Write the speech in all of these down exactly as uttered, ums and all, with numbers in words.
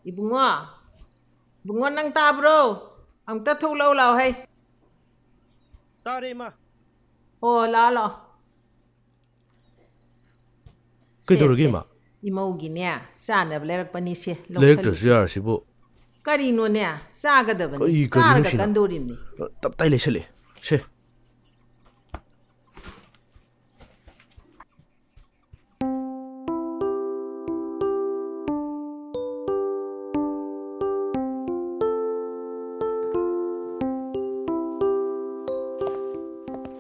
ꯏꯕꯨꯡꯉꯣ, ꯏꯕꯨꯡꯉꯣ, ꯅꯪ ꯇꯥꯕ꯭ꯔꯣ? ꯑꯝꯇ ꯊꯣꯛꯂꯛꯎ ꯂꯥꯎ ꯍꯩ꯫ ꯇꯥꯔꯦ, ꯏꯃꯥ꯫ ꯑꯣ, ꯂꯥꯛꯑꯣ, ꯂꯥꯛꯑꯣ꯫ ꯁꯦ, ꯀꯩꯗꯧꯔꯒꯦ, ꯁꯦ꯫ ꯏꯃꯥ? ꯏꯃꯧꯒꯤꯅꯦ, ꯆꯥꯅꯕ ꯂꯩꯔꯛꯄꯅꯤ, ꯁꯦ, ꯂꯩꯔꯛꯇ꯭ꯔꯁꯨ ꯂꯧꯁꯜꯂꯨ꯫ ꯌꯥꯔꯁꯤꯕꯨ꯫ ꯀꯔꯤꯅꯣꯅꯦ? ꯆꯥꯒꯗꯕꯅꯤ꯫ ꯀꯔꯤ, ꯀꯔꯤꯅꯣ ꯆꯥꯔꯒ ꯁꯤꯅ? ꯀꯟꯗꯣꯔꯤꯕꯅꯤ꯫ ꯇꯞ ꯇꯥꯏ ꯂꯩꯁꯜꯂꯛꯑꯦ꯫ ꯁꯦ꯫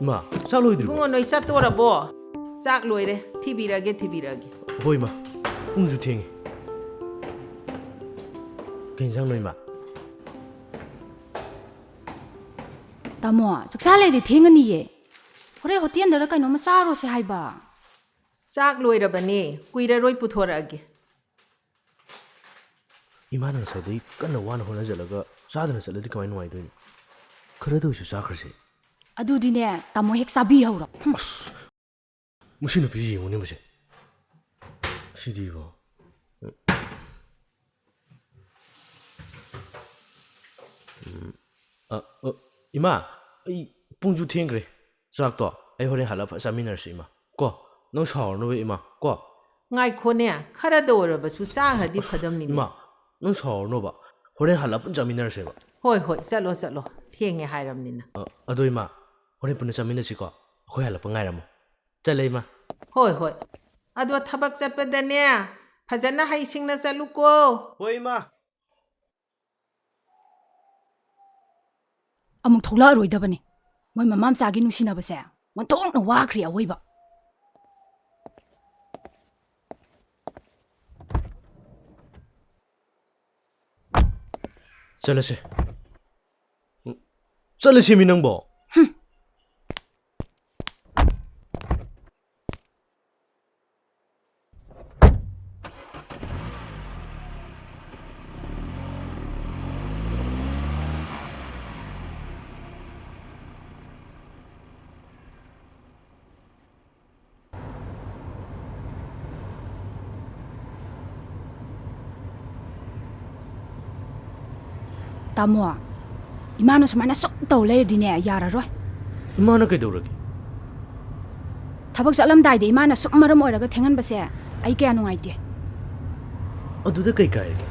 ꯏꯃꯥ, ꯆꯥꯛ ꯂꯣꯏꯗ꯭ꯔꯤꯕꯣ? ꯏꯕꯨꯡꯉꯣ, ꯅꯣꯏ ꯆꯠꯇꯣꯔꯕꯣ? ꯆꯥꯛ ꯂꯣꯏꯔꯦ꯫ ꯊꯤꯕꯤꯔꯒꯦ, ꯊꯤꯕꯤꯔꯒꯦ꯫ ꯍꯣꯏ, ꯏꯃꯥ꯫ ꯄꯨꯡꯁꯨ ꯊꯦꯡꯉꯦ꯫ ꯀꯩ ꯏꯟꯁꯥꯡꯅꯣ, ꯏꯃꯥ? ꯇꯥꯃꯣ, ꯆꯥꯛꯆꯥ ꯂꯩꯔꯦ, ꯊꯦꯡꯉꯅꯤꯌꯦ꯫ ꯍꯣꯔꯦꯟ ꯍꯣꯇꯦꯜꯗꯔ ꯀꯩꯅꯣꯝꯃ ꯆꯥꯔꯨꯔꯁꯦ ꯍꯥꯏꯕ꯫ ꯆꯥꯛ ꯂꯣꯏꯔꯕꯅꯦ, ꯀꯨꯏꯔꯔꯣꯏ, ꯄꯨꯊꯣꯔꯛꯑꯒꯦ꯫ ꯏꯃꯥꯅ ꯉꯁꯥꯏꯗꯩ ꯀꯟꯅ ꯋꯥꯅ ꯍꯣꯠꯅꯖꯜꯂꯒ ꯆꯥꯗꯅ ꯆꯠꯂꯗꯤ ꯀꯃꯥꯏ ꯅꯨꯡꯉꯥꯏꯗꯣꯏꯅꯣ? ꯈꯔꯗ ꯑꯣꯏꯁꯨ ꯆꯥꯈ꯭ꯔꯁꯦ꯫ ꯑꯗꯨꯗꯤꯅꯦ, ꯇꯥꯃꯣ ꯍꯦꯛ ꯆꯥꯕꯤꯍꯧꯔꯣ꯫ ꯍꯨꯝ꯫ ꯑꯁ! ꯃꯁꯤ ꯅꯨꯄꯤꯁꯤ ꯌꯦꯡꯉꯨꯅꯦ ꯃꯁꯦ꯫ ꯁꯤꯗꯤꯕꯣ꯫ ꯎꯝ꯫ ꯑ, ꯑ, ꯏꯃꯥ, ꯑꯩ ꯄꯨꯡꯁꯨ ꯊꯦꯡꯈ꯭ꯔꯦ꯫ ꯆꯥꯛꯇꯣ ꯑꯩ ꯍꯣꯔꯦꯟ ꯍꯜꯂꯛꯑ ꯐꯖ ꯆꯥꯃꯤꯟꯅꯔꯁꯤ, ꯏꯃꯥ꯫ ꯀꯣ? ꯅꯪ ꯁꯥꯎꯔꯅꯨꯕ, ꯏꯃꯥ꯫ ꯀꯣ? ꯉꯥꯏꯈꯣꯅꯦ, ꯈꯔꯗ ꯑꯣꯏꯔꯕꯁꯨ ꯆꯥꯈ꯭ꯔꯗꯤ ꯐꯗꯝꯅꯤꯅꯦ꯫ ꯏꯃꯥ, ꯅꯪ ꯁꯥꯎꯔꯅꯣꯕ꯫ ꯍꯣꯔꯦꯟ ꯍꯜꯂꯛ ꯄꯨꯟ ꯆꯥꯃꯤꯟꯅꯔꯁꯦꯕ꯫ ꯍꯣꯏ, ꯍꯣꯏ, ꯆꯠꯂꯣ, ꯆꯠꯂꯣ꯫ ꯊꯦꯡꯉꯦ ꯍꯥꯏꯔꯕꯅꯤꯅ꯫ ꯑ, ꯑꯗꯣ ꯏꯃꯥ, ꯍꯣꯔꯦꯟ ꯄꯨꯟꯅ ꯆꯥꯃꯤꯟꯅꯁꯤꯀꯣ꯫ ꯑꯩꯈꯣꯏ ꯍꯜꯂꯛꯄ ꯉꯥꯏꯔꯝꯃꯣ꯫ ꯆꯠꯂꯦ, ꯏꯃꯥ꯫ ꯍꯣꯏ, ꯍꯣꯏ꯫ ꯑꯗꯣ ꯊꯕꯛ ꯆꯠꯄꯗꯅꯦ, ꯐꯖꯅ ꯍꯩꯁꯤꯡꯅ ꯆꯠꯂꯨꯀꯣ꯫ ꯍꯣꯏ, ꯏꯃꯥ꯫ ꯑꯃꯨꯛ ꯊꯣꯛꯂꯛꯑꯔꯣꯏꯗꯕꯅꯤ꯫ ꯃꯣꯏ ꯃꯃꯥ ꯃꯆꯥꯒꯤ ꯅꯨꯡꯁꯤꯅꯕꯁꯦ ꯑꯣꯟꯊꯣꯛꯅ ꯋꯥꯈ꯭ꯔꯦ ꯑꯋꯣꯏꯕ꯫ ꯆꯠꯂꯁꯦ꯫ ꯆꯠꯂꯁꯤꯃꯤ ꯅꯪꯕꯣ꯫ ꯍꯨꯝ꯫ ꯇꯥꯃꯣ, ꯏꯃꯥꯅ ꯁꯨꯃꯥꯏꯅ ꯁꯨꯝ ꯇꯧ ꯂꯩꯔꯗꯤꯅꯦ, ꯌꯥꯔꯔꯣꯏ꯫ ꯏꯃꯥꯅ ꯀꯩꯗꯧꯔꯒꯦ? ꯊꯕꯛ ꯆꯠꯂꯝꯗꯥꯏꯗ ꯏꯃꯥꯅ ꯁꯨꯝ ꯃꯔꯝ ꯑꯣꯏꯔꯒ ꯊꯦꯡꯍꯟꯕꯁꯦ ꯑꯩ ꯀꯌꯥ ꯅꯨꯡꯉꯥꯏꯇꯦ꯫ ꯑꯗꯨꯗ ꯀꯩ ꯀꯥꯏꯔꯒꯦ?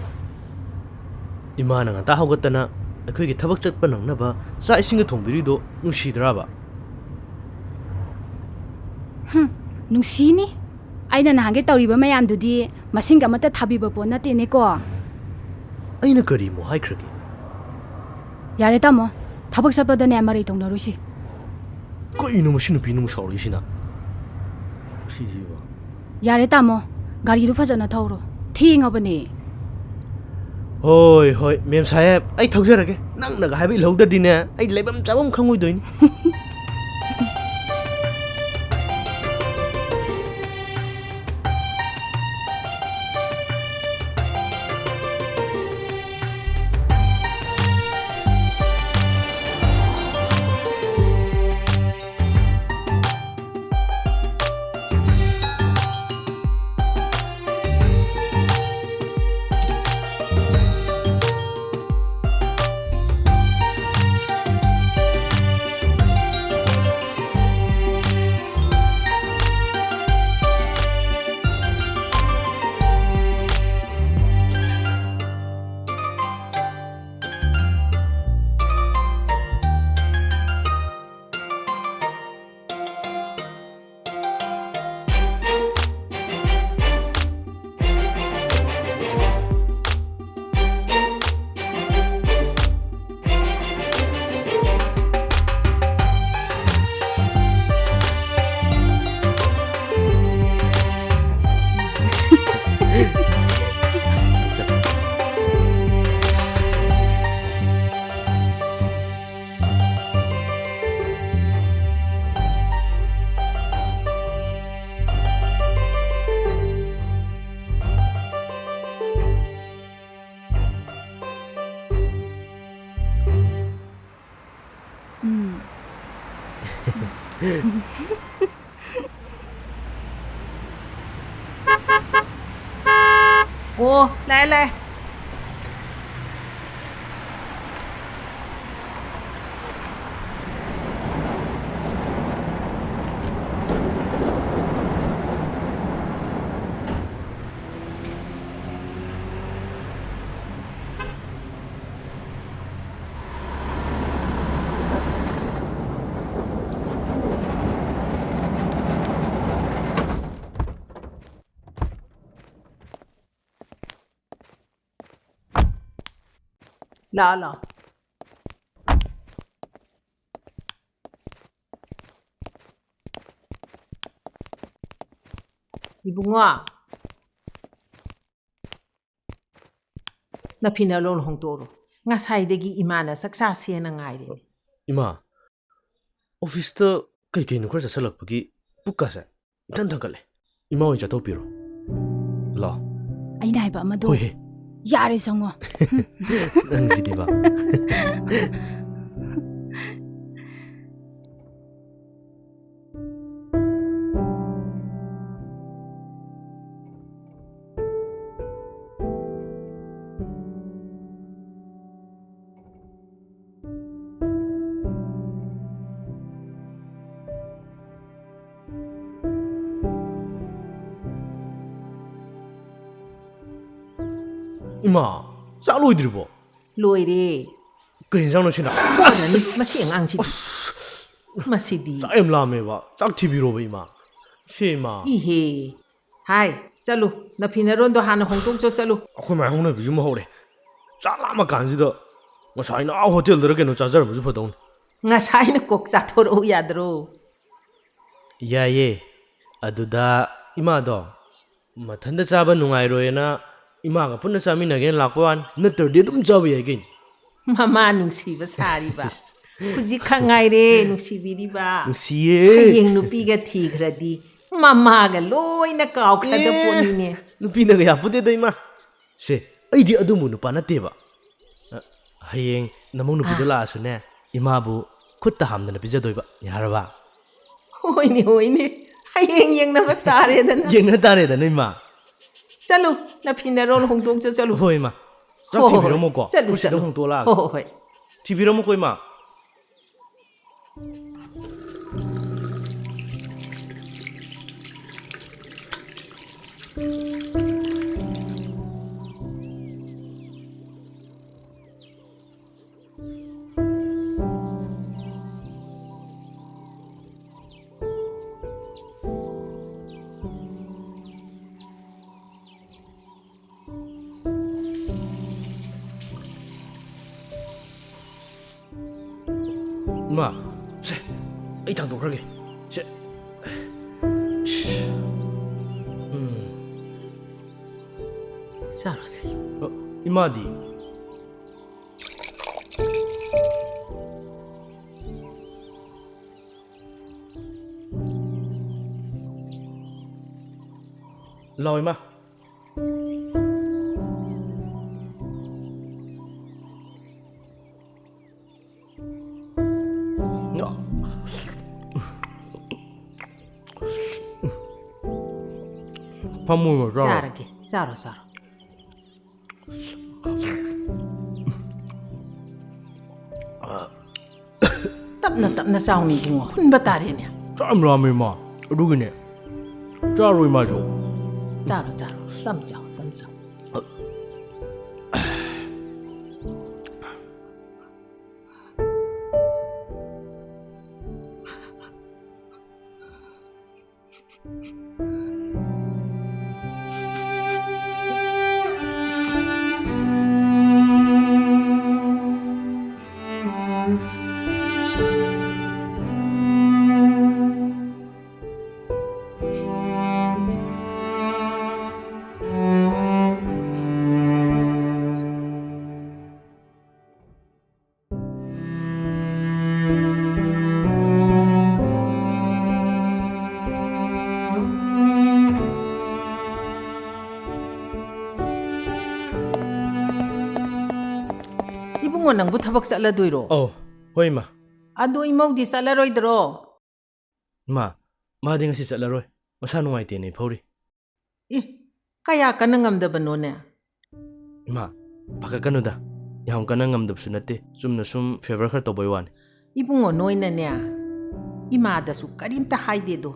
ꯏꯃꯥꯅ ꯉꯟꯇꯥ ꯍꯧꯒꯠꯇꯅ ꯑꯩꯈꯣꯏꯒꯤ ꯊꯕꯛ ꯆꯠꯄ ꯅꯪꯅꯕ ꯆꯥꯛ ꯏꯁꯤꯡꯒ ꯊꯣꯡꯕꯤꯔꯤꯗꯣ ꯅꯨꯡꯁꯤꯗ꯭ꯔꯕ? ꯍꯨꯝ, ꯅꯨꯡꯁꯤꯅꯤ꯫ ꯑꯩꯅ ꯅꯍꯥꯟꯒꯩ ꯇꯧꯔꯤꯕ ꯃꯌꯥꯝꯗꯨꯗꯤ ꯃꯁꯤꯡꯒ ꯑꯃꯠꯇ ꯊꯥꯕꯤꯕ ꯄꯣꯠ ꯅꯠꯇꯦꯅꯦꯀꯣ꯫ ꯑꯩꯅ ꯀꯔꯤꯃꯨꯛ ꯍꯥꯏꯈ꯭ꯔꯒꯦ? ꯌꯥꯔꯦ ꯇꯥꯃꯣ, ꯊꯕꯛ ꯆꯠꯄꯗꯅꯦ ꯃꯔꯩ ꯇꯧꯅꯔꯣꯏꯁꯤ꯫ ꯀꯩꯅꯣ ꯃꯁꯤ ꯅꯨꯄꯤꯅ ꯑꯃꯨꯛ ꯁꯥꯎꯔꯛꯏꯁꯤꯅ? ꯁꯤꯁꯤꯕꯣ꯫ ꯌꯥꯔꯦ ꯇꯥꯃꯣ, ꯒꯥꯔꯤꯗꯨ ꯐꯖꯅ ꯊꯧꯔꯣ, ꯊꯦꯡꯉꯕꯅꯦ꯫ ꯍꯣꯏ, ꯍꯣꯏ, ꯃꯦꯝ ꯁꯥꯍꯦꯕ, ꯑꯩ ꯊꯧꯖꯔꯒꯦ꯫ ꯅꯪꯅꯒ ꯍꯥꯏꯕ ꯏꯜꯍꯧꯗꯗꯤꯅꯦ, ꯑꯩ ꯂꯩꯐꯝ ꯆꯥꯐꯝ ꯈꯪꯉꯣꯏꯗꯣꯏꯅꯤ꯫ ꯑꯣ, ꯂꯥꯛꯑꯦ, ꯂꯥꯛꯑꯦ꯫ ꯂꯥꯛꯑꯣ, ꯂꯥꯛꯑꯣ꯫ ꯏꯕꯨꯡꯉꯣ, ꯅꯐꯤ ꯅꯔꯣꯜ ꯍꯣꯡꯗꯣꯛꯎꯔꯣ꯫ ꯉꯁꯥꯏꯗꯒꯤ ꯏꯃꯥꯅ ꯆꯥꯛ ꯆꯥꯁꯦꯅ ꯉꯥꯏꯔꯤꯅꯤ꯫ ꯏꯃꯥ, ꯑꯣꯐꯤꯁꯇ ꯀꯩ ꯀꯩꯅꯣ ꯈꯔ ꯆꯥꯁꯤꯜꯂꯛꯄꯒꯤ ꯄꯨꯛꯀꯥꯁꯦ ꯏꯊꯟ ꯊꯟꯒꯠꯂꯦ꯫ ꯏꯃꯥ ꯑꯣꯏꯅ ꯆꯥꯊꯣꯛꯄꯤꯔꯣ꯫ ꯂꯥꯛꯑꯣ꯫ ꯑꯩꯅ ꯍꯥꯏꯕ ꯑꯃꯗꯣ꯫ ꯍꯣꯏꯍꯦ꯫ ꯌꯥꯔꯦ, ꯆꯪꯉꯣ꯫ ꯅꯪꯁꯤꯗꯤꯕ꯫ ꯏꯃꯥ, ꯆꯥꯛ ꯂꯣꯏꯗ꯭ꯔꯤꯕꯣ? ꯂꯣꯏꯔꯦ꯫ ꯀꯩ ꯌꯦꯟꯖꯥꯡꯅꯣ ꯁꯤꯅ? ꯐꯖꯅꯤ, ꯃꯁꯤ ꯑꯉꯥꯡꯁꯤꯗꯤ꯫ ꯑꯁ! ꯃꯁꯤꯗꯤ꯫ ꯆꯥꯛ ꯌꯥꯝ ꯂꯥꯝꯃꯦꯕ꯫ ꯆꯥꯛ ꯊꯤꯕꯤꯔꯣꯕ, ꯏꯃꯥ꯫ ꯁꯦ, ꯏꯃꯥ꯫ ꯏꯍꯦ꯫ ꯍꯥꯏ, ꯆꯠꯂꯨ꯫ ꯅꯐꯤ ꯅꯔꯣꯟꯗꯣ ꯍꯥꯟꯅ ꯍꯣꯡꯗꯣꯛꯆꯣ, ꯆꯠꯂꯨ꯫ ꯑꯩꯈꯣꯏ ꯃꯥꯏ ꯍꯧꯅꯕꯤꯁꯤꯃ ꯍꯧꯔꯦ꯫ ꯆꯥꯛ ꯂꯥꯝꯃ ꯀꯥꯟꯁꯤꯗ ꯉꯁꯥꯏꯅ ꯑꯥ ꯍꯣꯇꯦꯜꯗꯔ ꯀꯩꯅꯣ ꯆꯥꯖꯔꯝꯕꯁꯨ ꯐꯗꯧꯅꯤ꯫ ꯉꯁꯥꯏꯅ ꯀꯣꯛ ꯆꯥꯊꯣꯔꯛꯎ ꯌꯥꯗ꯭ꯔꯣ? ꯌꯥꯏꯌꯦ꯫ ꯑꯗꯨꯗ ꯏꯃꯥꯗꯣ ꯃꯊꯟꯇ ꯆꯥꯕ ꯅꯨꯡꯉꯥꯏꯔꯣꯏꯅ ꯏꯃꯥꯒ ꯄꯨꯟꯅ ꯆꯥꯃꯤꯟꯅꯒꯦꯅ ꯂꯥꯛꯄ ꯋꯥꯅꯤ꯫ ꯅꯠꯇ꯭ꯔꯗꯤ ꯑꯗꯨꯝ ꯆꯥꯕ ꯌꯥꯏ ꯀꯩꯅꯣ꯫ ꯃꯃꯥ ꯅꯨꯡꯁꯤꯕ ꯁꯥꯔꯤꯕ꯫ ꯍꯧꯖꯤꯛ ꯈꯛ ꯉꯥꯏꯔꯦ ꯅꯨꯡꯁꯤꯕꯤꯔꯤꯕ꯫ ꯅꯨꯡꯁꯤꯌꯦ꯫ ꯍꯌꯦꯡ ꯅꯨꯄꯤꯒ ꯊꯤꯈ꯭ꯔꯗꯤ ꯃꯃꯥꯒ ꯂꯣꯏꯅ ꯀꯥꯎꯈ꯭ꯔꯗ ꯑꯦ, ꯄꯣꯠꯅꯤꯅꯦ꯫ ꯅꯨꯄꯤꯅꯒ ꯌꯥꯄꯣꯠꯇꯦꯗ, ꯏꯃꯥ꯫ ꯁꯦ, ꯑꯩꯗꯤ ꯑꯗꯨꯝꯕ ꯅꯨꯄꯥ ꯅꯠꯇꯦꯕ꯫ ꯑ, ꯍꯌꯦꯡ ꯅꯃꯧ ꯅꯨꯄꯤꯗꯣ ꯑꯥ꯫ ꯂꯥꯛꯑꯁꯨꯅꯦ, ꯏꯃꯥꯕꯨ ꯈꯨꯠꯇ ꯍꯥꯝꯗꯅ ꯄꯤꯖꯗꯣꯏꯕ, ꯌꯥꯔꯕ? ꯍꯣꯏꯅꯦ, ꯍꯣꯏꯅꯦ꯫ ꯍꯌꯦꯡ ꯌꯦꯡꯅꯕ ꯇꯥꯔꯦꯗꯅ꯫ ꯌꯦꯡꯅ ꯇꯥꯔꯦꯗꯅ, ꯏꯃꯥ꯫ ꯆꯠꯂꯨ, ꯅꯐꯤꯅꯔꯣꯜ ꯍꯣꯡꯗꯣꯛꯆ ꯆꯠꯂꯨ꯫ ꯍꯣꯏ, ꯏꯃꯥ꯫ ꯆꯥꯛ ꯍꯣꯏ, ꯍꯣꯏ, ꯊꯤꯕꯤꯔꯝꯃꯣꯀꯣ꯫ ꯆꯠꯂꯨ, ꯀꯨꯔꯁꯤꯗ ꯆꯠꯂꯨ꯫ ꯍꯣꯡꯗꯣꯛꯂꯛꯑꯒꯦ꯫ ꯍꯣꯏ, ꯍꯣꯏ, ꯍꯣꯏ꯫ ꯊꯤꯕꯤꯔꯝꯃꯣꯀꯣ, ꯏꯃꯥ꯫ ꯏꯃꯥ, ꯁꯦ, ꯑꯩ ꯊꯥꯡꯗꯣꯛꯈ꯭ꯔꯒꯦ꯫ ꯁꯦ꯫ ꯎꯝ꯫ ꯆꯥꯔꯣꯁꯦ꯫ ꯑ, ꯏꯃꯥꯗꯤ? ꯂꯥꯎ, ꯏꯃꯥ꯫ ꯐꯝꯃꯣ, ꯏꯃꯥ, ꯆꯥꯔꯣ꯫ ꯆꯥꯔꯒꯦ꯫ ꯆꯥꯔꯣ, ꯆꯥꯔꯣ꯫ ꯇꯞꯅ, ꯇꯞꯅ ꯆꯥꯎꯅꯦ, ꯏꯕꯨꯡꯉꯣ꯫ ꯐꯨꯟꯕ ꯇꯥꯔꯦꯅꯦ꯫ ꯆꯥꯛ ꯌꯥꯝ ꯂꯥꯝꯃꯦ, ꯏꯃꯥ꯫ ꯑꯗꯨꯒꯤꯅꯦ꯫ ꯆꯥꯔꯣ, ꯏꯃꯥꯁꯨ꯫ ꯆꯥꯔꯣ, ꯆꯥꯔꯣ꯫ ꯇꯞ ꯆꯥꯎ, ꯇꯞ ꯆꯥꯎ꯫ ꯏꯕꯨꯡꯉꯣ, ꯅꯪꯕꯨ ꯊꯕꯛ ꯆꯠꯂꯗꯣꯏꯔꯣ? ꯑꯧ, ꯍꯣꯏ, ꯏꯃꯥ꯫ ꯑꯗꯣ ꯏꯃꯧꯗꯤ ꯆꯠꯂꯔꯣꯏꯗ꯭ꯔꯣ? ꯏꯃꯥ, ꯃꯥꯗꯤ ꯉꯁꯤ ꯆꯠꯂꯔꯣꯏ, ꯃꯁꯥ ꯅꯨꯡꯉꯥꯏꯇꯦꯅ ꯏꯐꯧꯔꯤ꯫ ꯑꯦ, ꯀꯌꯥ ꯀꯟꯅ ꯉꯝꯗꯕꯅꯣꯅꯦ? ꯏꯃꯥ, ꯄꯥꯈꯠꯀꯅꯨꯗ, ꯌꯥꯝ ꯀꯟꯅ ꯉꯝꯗꯕꯁꯨ ꯅꯠꯇꯦ, ꯆꯨꯝꯅ ꯁꯨꯝ ꯐꯦꯚꯔ ꯈꯔ ꯇꯧꯕꯩ ꯋꯥꯅꯤ꯫ ꯏꯕꯨꯡꯉꯣ, ꯅꯣꯏꯅꯅꯦ ꯏꯃꯥꯗꯁꯨ ꯀꯔꯤꯝꯇ ꯍꯥꯏꯗꯦꯗꯣ꯫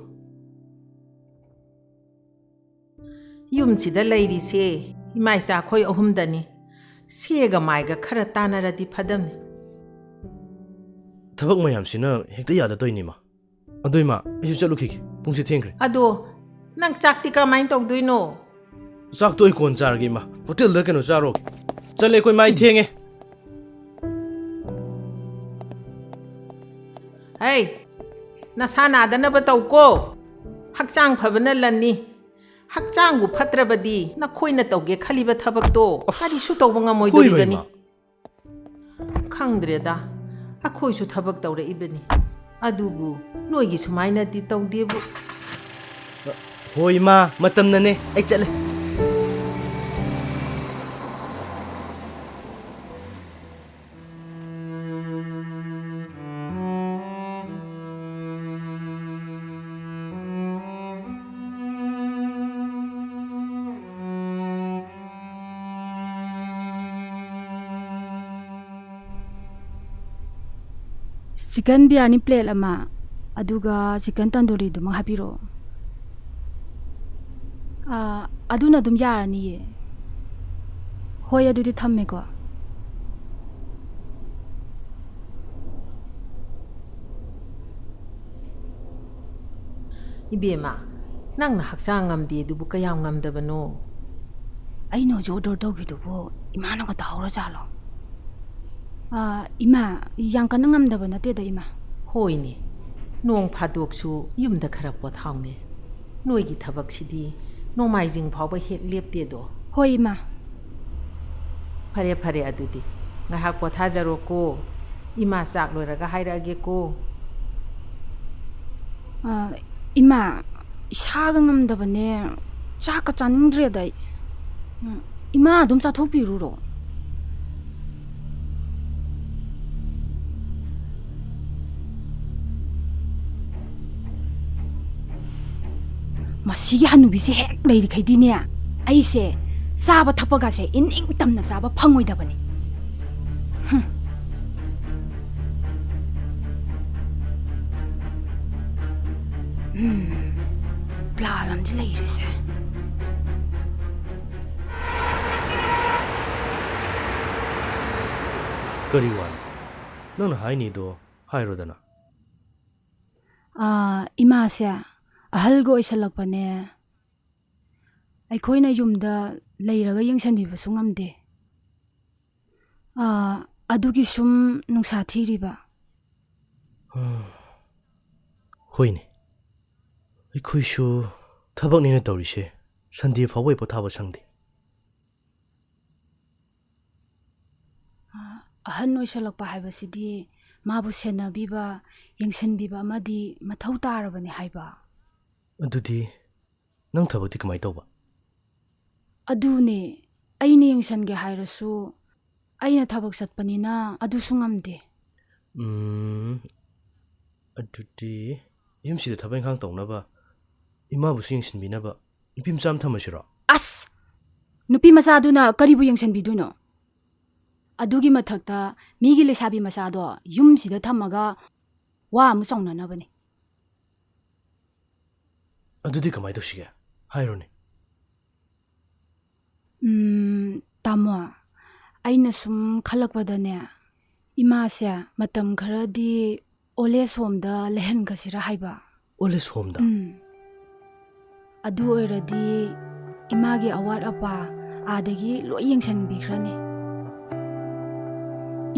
ꯌꯨꯝꯁꯤꯗ ꯂꯩꯔꯤꯁꯦ ꯏꯃꯥ ꯏꯆꯥ ꯑꯩꯈꯣꯏ ꯑꯍꯨꯝꯗꯅꯤ꯫ ꯁꯦꯒ ꯃꯥꯏꯒ ꯈꯔ ꯇꯥꯟꯅꯔꯗꯤ ꯐꯗꯝꯅꯤ꯫ ꯊꯕꯛ ꯃꯌꯥꯝꯁꯤꯅ ꯍꯦꯛꯇ ꯌꯥꯗ ꯇꯧꯏꯅꯤ, ꯏꯃꯥ꯫ ꯑꯗꯣ ꯏꯃꯥ, ꯑꯩꯁꯨ ꯆꯠꯂꯨꯈꯤꯒꯦ, ꯄꯨꯡꯁꯦ ꯊꯦꯡꯈ꯭ꯔꯦ꯫ ꯑꯗꯣ ꯅꯪ ꯆꯥꯛꯇꯤ ꯀꯔꯝꯍꯥꯏꯅ ꯇꯧꯗꯣꯏꯅꯣ? ꯆꯥꯛꯇꯣ ꯑꯩ ꯀꯣꯟ ꯆꯥꯔꯒꯦ, ꯏꯃꯥ, ꯍꯣꯇꯦꯜꯗ ꯀꯩꯅꯣ ꯆꯥꯔꯣꯒꯦ꯫ ꯆꯠꯂꯦ, ꯑꯩꯈꯣꯏ ꯃꯥꯏ ꯊꯦꯡꯉꯦ꯫ ꯍꯩ, ꯅꯁꯥ ꯅꯥꯗꯅꯕ ꯇꯧꯀꯣ꯫ ꯍꯛꯆꯥꯡ ꯐꯕꯅ ꯂꯟꯅꯤ꯫ ꯍꯛꯆꯥꯡꯕꯨ ꯐꯠꯇ꯭ꯔꯕꯗꯤ ꯅꯈꯣꯏꯅ ꯇꯧꯒꯦ ꯈꯜꯂꯤꯕ ꯊꯕꯛꯇꯣ ꯀꯔꯤꯁꯨ ꯇꯧꯕ ꯉꯝꯃꯣꯏꯗꯣꯔꯤꯕꯅꯤ꯫ ꯈꯪꯗ꯭ꯔꯦꯗ, ꯑꯩꯈꯣꯏꯁꯨ ꯊꯕꯛ ꯇꯧꯔꯛꯏꯕꯅꯤ, ꯑꯗꯨꯕꯨ ꯅꯣꯏꯒꯤ ꯁꯨꯃꯥꯏꯅꯗꯤ ꯇꯧꯗꯦꯕꯨ꯫ ꯍꯣꯏ ꯏꯃꯥ, ꯃꯇꯝꯅꯅꯦ, ꯑꯩ ꯆꯠꯂꯦ꯫ ꯆꯤꯀꯟ ꯕꯤꯔꯌꯥꯅꯤ ꯄ꯭ꯂꯦꯠ ꯑꯃ, ꯑꯗꯨꯒ ꯆꯤꯀꯟ ꯇꯟꯗꯨꯔꯤꯗꯨꯃ ꯍꯥꯞꯄꯤꯔꯛꯑꯣ꯫ ꯑꯥ, ꯑꯗꯨꯅ ꯑꯗꯨꯝ ꯌꯥꯔꯅꯤꯌꯦ꯫ ꯍꯣꯏ, ꯑꯗꯨꯗꯤ ꯊꯝꯃꯦꯀꯣ꯫ ꯏꯕꯦꯝꯃ, ꯅꯪꯅ ꯍꯛꯆꯥꯡ ꯉꯝꯗꯦ ꯑꯗꯨꯕꯨ ꯀꯌꯥꯝ ꯉꯝꯗꯕꯅꯣ? ꯑꯩꯅ ꯍꯧꯖꯤꯛ ꯑꯣꯔꯗꯔ ꯇꯧꯈꯤꯗꯨꯕꯨ ꯏꯃꯥꯅꯒ ꯇꯥꯍꯧꯔꯖꯥꯠꯂꯣ? ꯑꯥ, ꯏꯃꯥ, ꯌꯥꯝ ꯀꯟꯅ ꯉꯝꯗꯕ ꯅꯠꯇꯦꯗ, ꯏꯃꯥ꯫ ꯍꯣꯏꯅꯦ, ꯅꯣꯡ ꯐꯥꯗꯣꯛꯁꯨ ꯌꯨꯝꯗ ꯈꯔ ꯄꯣꯊꯥꯎꯅꯦ꯫ ꯅꯣꯏꯒꯤ ꯊꯕꯛꯁꯤꯗꯤ ꯅꯣꯡꯃꯥꯏꯖꯤꯡ ꯐꯥꯎꯕ ꯍꯦꯛ ꯂꯦꯞꯇꯦꯗꯣ꯫ ꯍꯣꯏ, ꯏꯃꯥ꯫ ꯐꯔꯦ, ꯐꯔꯦ, ꯑꯗꯨꯗꯤ ꯉꯥꯏꯍꯥꯛ ꯄꯣꯊꯥꯖꯔꯣꯀꯣ꯫ ꯏꯃꯥ ꯆꯥꯛ ꯂꯣꯏꯔꯒ ꯍꯥꯏꯔꯛꯑꯒꯦꯀꯣ꯫ ꯑꯥ, ꯏꯃꯥ, ꯏꯁꯥꯒ ꯉꯝꯗꯕꯅꯦ, ꯆꯥꯛꯀ ꯆꯥꯅꯤꯡꯗ꯭ꯔꯦꯗ ꯑꯩ꯫ ꯎꯝ, ꯏꯃꯥ ꯑꯗꯨꯝ ꯆꯥꯊꯣꯛꯄꯤꯔꯨꯔꯣ꯫ ꯃꯁꯤꯒꯤ ꯍꯅꯨꯕꯤꯁꯦ ꯍꯦꯛ ꯂꯩꯔꯤꯈꯩꯗꯤꯅꯦ, ꯑꯩꯁꯦ ꯆꯥꯕ ꯊꯛꯄꯒꯁꯦ ꯏꯅꯤꯡ ꯇꯝꯅ ꯆꯥꯕ ꯐꯪꯉꯣꯏꯗꯕꯅꯤ꯫ ꯍꯨꯝ꯫ ꯎꯝ, ꯄ꯭ꯂꯥꯟ ꯑꯃꯗꯤ ꯂꯩꯔꯤꯁꯦ꯫ ꯀꯔꯤ ꯋꯥꯅꯣ? ꯅꯪꯅ ꯍꯥꯏꯅꯤꯗꯣ ꯍꯥꯏꯔꯣꯗꯅ꯫ ꯑꯥ, ꯏꯃꯥꯁꯦ ꯑꯍꯜꯒ ꯑꯣꯏꯁꯜꯂꯛꯄꯅꯦ꯫ ꯑꯩꯈꯣꯏꯅ ꯌꯨꯝꯗ ꯂꯩꯔꯒ ꯌꯦꯡꯁꯤꯟꯕꯤꯕꯁꯨ ꯉꯝꯗꯦ꯫ ꯑꯥ, ꯑꯗꯨꯒꯤ ꯁꯨꯝ ꯅꯨꯡꯁꯥ ꯊꯤꯔꯤꯕ꯫ ꯍꯣꯏꯅꯦ, ꯑꯩꯈꯣꯏꯁꯨ ꯊꯕꯛꯅꯦꯅ ꯇꯧꯔꯤꯁꯦ, ꯁꯟꯗꯦ ꯐꯥꯎꯕ ꯑꯩ ꯄꯣꯊꯥꯕ ꯁꯪꯗꯦ꯫ ꯑꯍꯟ ꯑꯣꯏꯁꯜꯂꯛꯄ ꯍꯥꯏꯕꯁꯤꯗꯤ ꯃꯥꯕꯨ ꯁꯦꯟꯅꯕꯤꯕ, ꯌꯦꯡꯁꯤꯟꯕꯤꯕ ꯑꯃꯗꯤ ꯃꯊꯧ ꯇꯥꯔꯕꯅꯤ ꯍꯥꯏꯕ꯫ ꯑꯗꯨꯗꯤ ꯅꯪ ꯊꯕꯛꯇꯤ ꯀꯃꯥꯏ ꯇꯧꯕ? ꯑꯗꯨꯅꯦ, ꯑꯩꯅ ꯌꯦꯡꯁꯟꯒꯦ ꯍꯥꯏꯔꯁꯨ ꯑꯩꯅ ꯊꯕꯛ ꯆꯠꯄꯅꯤꯅ ꯑꯗꯨꯁꯨ ꯉꯝꯗꯦ꯫ ꯎꯝ, ꯑꯗꯨꯗꯤ ꯌꯨꯝꯁꯤꯗ ꯊꯕꯛ ꯏꯪꯈꯥꯡ ꯇꯧꯅꯕ, ꯏꯃꯥꯕꯨꯁꯨ ꯌꯦꯡꯁꯤꯟꯕꯤꯅꯕ ꯅꯨꯄꯤ ꯃꯆꯥ ꯑꯃ ꯊꯝꯃꯁꯤꯔꯣ? ꯑꯁ! ꯅꯨꯄꯤ ꯃꯆꯥꯗꯨꯅ ꯀꯔꯤꯕꯨ ꯌꯦꯡꯁꯤꯟꯕꯤꯗꯣꯏꯅꯣ? ꯑꯗꯨꯒꯤ ꯃꯊꯛꯇ ꯃꯤꯒꯤ ꯂꯩꯁꯥꯕꯤ ꯃꯆꯥꯗꯣ ꯌꯨꯝꯁꯤꯗ ꯊꯝꯃꯒ ꯋꯥ ꯑꯃꯨꯛ ꯆꯥꯎꯅꯅꯕꯅꯦ꯫ ꯑꯗꯨꯗꯤ ꯀꯃꯥꯏ ꯇꯧꯁꯤꯒꯦ? ꯍꯥꯏꯔꯣꯅꯦ꯫ ꯎꯝ, ꯇꯥꯃꯣ, ꯑꯩꯅ ꯁꯨꯝ ꯈꯜꯂꯛꯄꯗꯅꯦ, ꯏꯃꯥꯁꯦ ꯃꯇꯝ ꯈꯔꯗꯤ old age homeꯗ ꯂꯩꯍꯟꯈꯁꯤꯔꯥ ꯍꯥꯏꯕ꯫ Old age homeꯗ? ꯎꯝ꯫ ꯑꯗꯨ ꯑꯣꯏꯔꯗꯤ ꯏꯃꯥꯒꯤ ꯑꯋꯥꯠ ꯑꯄꯥ ꯑꯥꯗꯒꯤ ꯂꯣꯏ ꯌꯦꯡꯁꯤꯟꯕꯤꯈ꯭ꯔꯅꯤ꯫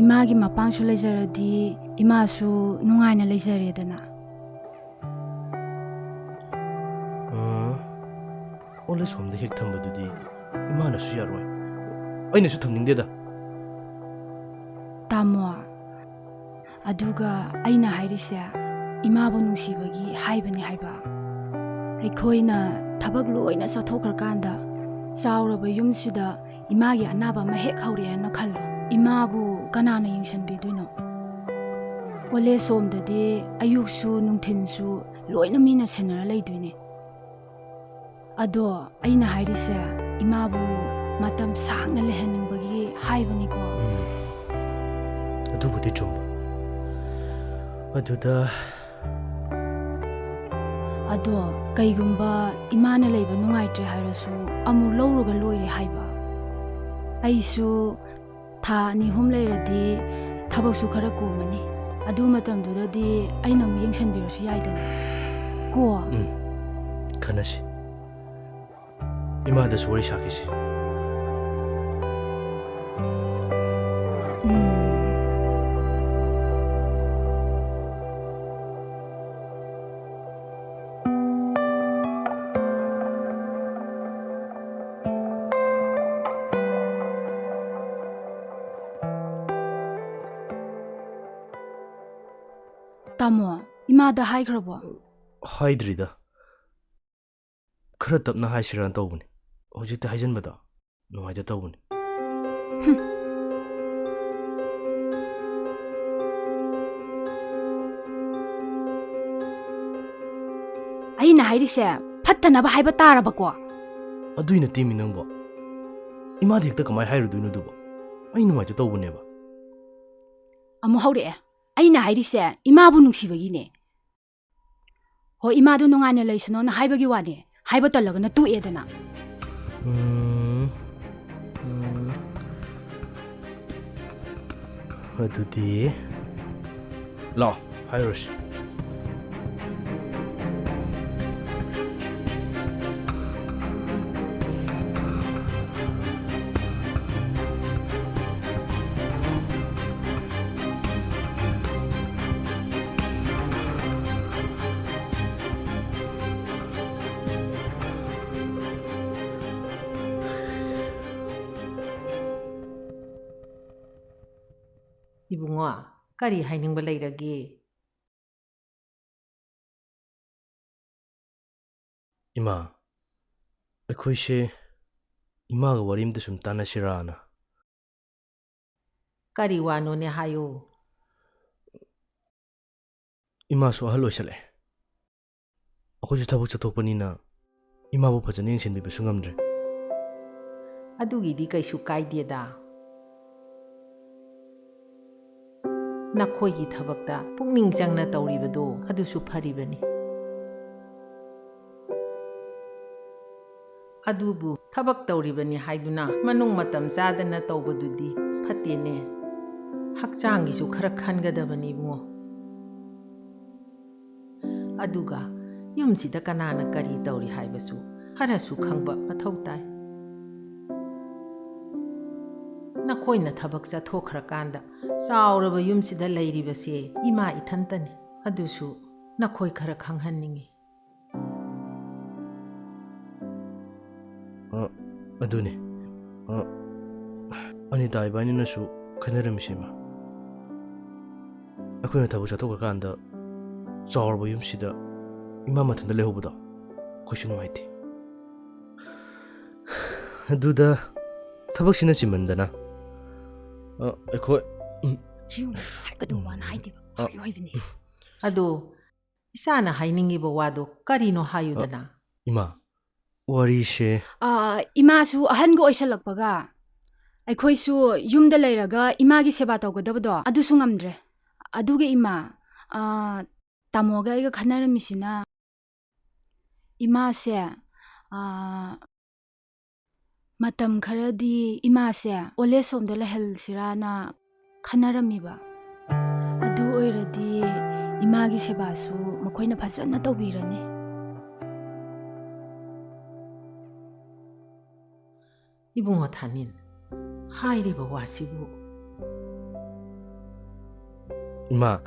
ꯏꯃꯥꯒꯤ ꯃꯄꯥꯡꯁꯨ ꯂꯩꯖꯔꯗꯤ ꯏꯃꯥꯁꯨ ꯅꯨꯡꯉꯥꯏꯅ ꯂꯩꯖꯔꯦꯗꯅ꯫ ꯑ, old age homeꯗ ꯍꯦꯛ ꯊꯝꯕꯗꯨꯗꯤ ꯏꯃꯥꯅꯁꯨ ꯌꯥꯔꯣꯏ, ꯑꯩꯅꯁꯨ ꯊꯝꯅꯤꯡꯗꯦꯗ꯫ ꯇꯥꯃꯣ, ꯑꯗꯨꯒ ꯑꯩꯅ ꯍꯥꯏꯔꯤꯁꯦ ꯏꯃꯥꯕꯨ ꯅꯨꯡꯁꯤꯕꯒꯤ ꯍꯥꯏꯕꯅꯤ ꯍꯥꯏꯕ꯫ ꯑꯩꯈꯣꯏꯅ ꯊꯕꯛ ꯂꯣꯏꯅ ꯆꯠꯊꯣꯛꯈ꯭ꯔꯀꯥꯟꯗ ꯆꯥꯎꯔꯕ ꯌꯨꯝꯁꯤꯗ ꯏꯃꯥꯒꯤ ꯑꯅꯥꯕ ꯑꯃ ꯍꯦꯛ ꯍꯧꯔꯛꯑꯦꯅ ꯈꯜꯂꯣ, ꯏꯃꯥꯕꯨ ꯀꯅꯥꯅ ꯌꯦꯡꯁꯤꯟꯕꯤꯗꯣꯏꯅꯣ? Old age homeꯗꯗꯤ ꯑꯌꯨꯛꯁꯨ ꯅꯨꯡꯊꯤꯟꯁꯨ ꯂꯣꯏꯅ ꯃꯤꯅ ꯁꯦꯟꯅꯔ ꯂꯩꯗꯣꯏꯅꯦ꯫ ꯑꯗꯣ ꯑꯩꯅ ꯍꯥꯏꯔꯤꯁꯦ, ꯏꯃꯥꯕꯨ ꯃꯇꯝ ꯁꯥꯡꯅ ꯂꯩꯍꯟꯅꯤꯡꯕꯒꯤ ꯍꯥꯏꯕꯅꯤꯀꯣ꯫ ꯎꯝ, ꯑꯗꯨꯕꯨꯗꯤ ꯆꯨꯝꯕ꯫ ꯑꯗꯨꯗ ꯑꯗꯣ ꯀꯩꯒꯨꯝꯕ ꯏꯃꯥꯅ ꯂꯩꯕ ꯅꯨꯡꯉꯥꯏꯇ꯭ꯔꯦ ꯍꯥꯏꯔꯁꯨ, ꯑꯃꯨꯛ ꯂꯧꯔꯒ ꯂꯣꯏꯔꯦ ꯍꯥꯏꯕ꯫ ꯑꯩꯁꯨ ꯊꯥ ꯑꯅꯤ ꯑꯍꯨꯝ ꯂꯩꯔꯗꯤ ꯊꯕꯛꯁꯨ ꯈꯔ ꯀꯣꯝꯃꯅꯤ꯫ ꯑꯗꯨ ꯃꯇꯝꯗꯨꯗꯗꯤ ꯑꯩꯅ ꯑꯃꯨꯛ ꯌꯦꯡꯁꯤꯟꯕꯤꯔꯁꯨ ꯌꯥꯏꯗꯅ꯫ ꯀꯣ? ꯎꯝ, ꯈꯟꯅꯁꯤ꯫ ꯏꯃꯥꯗꯁꯨ ꯋꯥꯔꯤ ꯁꯥꯈꯤꯁꯤ꯫ ꯎꯝ꯫ ꯇꯥꯃꯣ, ꯏꯃꯥꯗ ꯍꯥꯏꯈ꯭ꯔꯕꯣ? ꯍꯥꯏꯗ꯭ꯔꯤꯗ꯫ ꯈꯔ ꯇꯞꯅ ꯍꯥꯏꯁꯤꯔꯥꯅ ꯇꯧꯕꯅꯤ꯫ ꯍꯧꯖꯤꯛꯇꯤ ꯍꯥꯏꯖꯤꯟꯕꯗꯣ ꯅꯨꯡꯉꯥꯏꯇ ꯇꯧꯕꯅꯤ꯫ ꯍꯨꯝ꯫ ꯑꯩꯅ ꯍꯥꯏꯔꯤꯁꯦ ꯐꯠꯇꯅꯕ ꯍꯥꯏꯕ ꯇꯥꯔꯕꯀꯣ? ꯑꯗꯨꯏ ꯅꯠꯇꯦꯃꯤ ꯅꯪꯕꯣ꯫ ꯏꯃꯥꯗ ꯍꯦꯛꯇ ꯀꯃꯥꯏ ꯍꯥꯏꯔꯨꯗꯣꯏꯅꯣ ꯑꯗꯨꯕꯣ? ꯑꯩ ꯅꯨꯡꯉꯥꯏꯇ ꯇꯧꯕꯅꯦꯕ꯫ ꯑꯃꯨꯛ ꯍꯧꯔꯛꯑꯦ꯫ ꯑꯩꯅ ꯍꯥꯏꯔꯤꯁꯦ ꯏꯃꯥꯕꯨ ꯅꯨꯡꯁꯤꯕꯒꯤꯅꯦ꯫ ꯍꯣꯏ, ꯏꯃꯥꯗꯨ ꯅꯨꯡꯉꯥꯏꯅ ꯂꯩꯁꯅꯣꯅ ꯍꯥꯏꯕꯒꯤ ꯋꯥꯅꯦ꯫ ꯍꯥꯏꯕ ꯇꯜꯂꯒꯅ ꯇꯣꯛꯑꯦꯗꯅ꯫ ꯎꯝ, ꯎꯝ꯫ ꯑꯗꯨꯗꯤ ꯂꯥꯛꯑꯣ, ꯍꯥꯏꯔꯨꯔꯁꯤ꯫ ꯏꯕꯨꯡꯉꯣ, ꯀꯔꯤ ꯍꯥꯏꯅꯤꯡꯕ ꯂꯩꯔꯒꯦ? ꯏꯃꯥ, ꯑꯩꯈꯣꯏꯁꯦ ꯏꯃꯥꯒ ꯋꯥꯔꯤ ꯑꯝꯇ ꯁꯨꯝ ꯇꯥꯟꯅꯁꯤꯔꯥꯅ꯫ ꯀꯔꯤ ꯋꯥꯅꯣꯅꯦ ꯍꯥꯏꯌꯨ꯫ ꯏꯃꯥꯁꯨ ꯑꯍꯜ ꯑꯣꯏꯁꯜꯂꯛꯑꯦ꯫ ꯑꯩꯈꯣꯏꯁꯨ ꯊꯕꯛ ꯆꯠꯊꯣꯛꯄꯅꯤꯅ ꯏꯃꯥꯕꯨ ꯐꯖꯅ ꯌꯦꯡꯁꯤꯟꯕꯤꯕꯁꯨ ꯉꯝꯗ꯭ꯔꯦ꯫ ꯑꯗꯨꯒꯤꯗꯤ ꯀꯩꯁꯨ ꯀꯥꯏꯗꯦꯗ꯫ ꯅꯈꯣꯏꯒꯤ ꯊꯕꯛꯇ ꯄꯨꯛꯅꯤꯡ ꯆꯪꯅ ꯇꯧꯔꯤꯕꯗꯣ ꯑꯗꯨꯁꯨ ꯐꯔꯤꯕꯅꯤ꯫ ꯑꯗꯨꯕꯨ ꯊꯕꯛ ꯇꯧꯔꯤꯕꯅꯤ ꯍꯥꯏꯗꯨꯅ ꯃꯅꯨꯡ ꯃꯇꯝ ꯆꯥꯗꯅ ꯇꯧꯕꯗꯨꯗꯤ ꯐꯠꯇꯦꯅꯦ꯫ ꯍꯛꯆꯥꯡꯒꯤꯁꯨ ꯈꯔ ꯈꯟꯒꯗꯕꯅꯤ ꯏꯕꯨꯡꯉꯣ꯫ ꯑꯗꯨꯒ ꯌꯨꯝꯁꯤꯗ ꯀꯅꯥꯅ ꯀꯔꯤ ꯇꯧꯔꯤ ꯍꯥꯏꯕꯁꯨ ꯈꯔꯁꯨ ꯈꯪꯕ ꯃꯊꯧ ꯇꯥꯏ꯫ ꯅꯈꯣꯏꯅ ꯊꯕꯛ ꯆꯠꯊꯣꯛꯈ꯭ꯔꯀꯥꯟꯗ ꯆꯥꯎꯔꯕ ꯌꯨꯝꯁꯤꯗ ꯂꯩꯔꯤꯕꯁꯦ ꯏꯃꯥ ꯏꯊꯟꯇꯅꯤ꯫ ꯑꯗꯨꯁꯨ ꯅꯈꯣꯏ ꯈꯔ ꯈꯪꯍꯟꯅꯤꯡꯏ꯫ ꯑ, ꯑꯗꯨꯅꯤ꯫ ꯑ, ꯑꯅꯤꯇꯥ ꯏꯕꯥꯅꯤꯅꯁꯨ ꯈꯟꯅꯔꯝꯃꯤꯁꯦ, ꯏꯃꯥ꯫ ꯑꯩꯈꯣꯏꯅ ꯊꯕꯛ ꯆꯠꯊꯣꯛꯈ꯭ꯔꯀꯥꯟꯗ ꯆꯥꯎꯔꯕ ꯌꯨꯝꯁꯤꯗ ꯏꯃꯥ ꯃꯊꯟꯇ ꯂꯩꯍꯧꯕꯗꯣ ꯑꯩꯈꯣꯏꯁꯨ ꯅꯨꯡꯉꯥꯏꯇꯦ꯫ ꯑꯗꯨꯗ ꯊꯕꯛꯁꯤꯅ ꯆꯤꯟꯃꯟꯗꯅ, ꯑ, ꯑꯩꯈꯣꯏ, ꯎꯝ꯫ ꯁꯤ ꯌꯦꯡꯉꯨ, ꯍꯥꯏꯒꯗꯧꯕ ꯋꯥꯅ ꯍꯥꯏꯗꯦꯕ꯫ ꯑ꯫ ꯍꯥꯏꯌꯨ ꯍꯥꯏꯕꯅꯦ꯫ ꯑꯗꯣ ꯏꯆꯥꯅ ꯍꯥꯏꯅꯤꯡꯉꯤꯕ ꯋꯥꯗꯣ ꯀꯔꯤꯅꯣ ꯍꯥꯏꯌꯨꯗꯅ꯫ ꯏꯃꯥ, ꯋꯥꯔꯤꯁꯦ꯫ ꯑ, ꯏꯃꯥꯁꯨ ꯑꯍꯟꯒ ꯑꯣꯏꯁꯜꯂꯛꯄꯒ ꯑꯩꯈꯣꯏꯁꯨ ꯌꯨꯝꯗ ꯂꯩꯔꯒ ꯏꯃꯥꯒꯤ ꯁꯦꯕꯥ ꯇꯧꯒꯗꯕꯗꯣ ꯑꯗꯨꯁꯨ ꯉꯝꯗ꯭ꯔꯦ꯫ ꯑꯗꯨꯒ ꯏꯃꯥ, ꯑ, ꯇꯥꯃꯣꯒ ꯑꯩꯒ ꯈꯟꯅꯔꯝꯃꯤꯁꯤꯅ ꯏꯃꯥꯁꯦ, ꯑ, ꯃꯇꯝ ꯈꯔꯗꯤ ꯏꯃꯥꯁꯦ old age home ꯗ ꯂꯩꯍꯜꯁꯤꯔꯥꯅ ꯈꯟꯅꯔꯝꯃꯤꯕ꯫ ꯑꯗꯨ ꯑꯣꯏꯔꯗꯤ ꯏꯃꯥꯒꯤ ꯁꯦꯕꯥꯁꯨ ꯃꯈꯣꯏꯅ ꯐꯖꯅ ꯇꯧꯕꯤꯔꯅꯤ꯫ ꯏꯕꯨꯡꯉꯣ ꯊꯥꯅꯤꯟ, ꯍꯥꯏꯔꯤꯕ ꯋꯥꯁꯤꯕꯨ? ꯏꯃꯥ,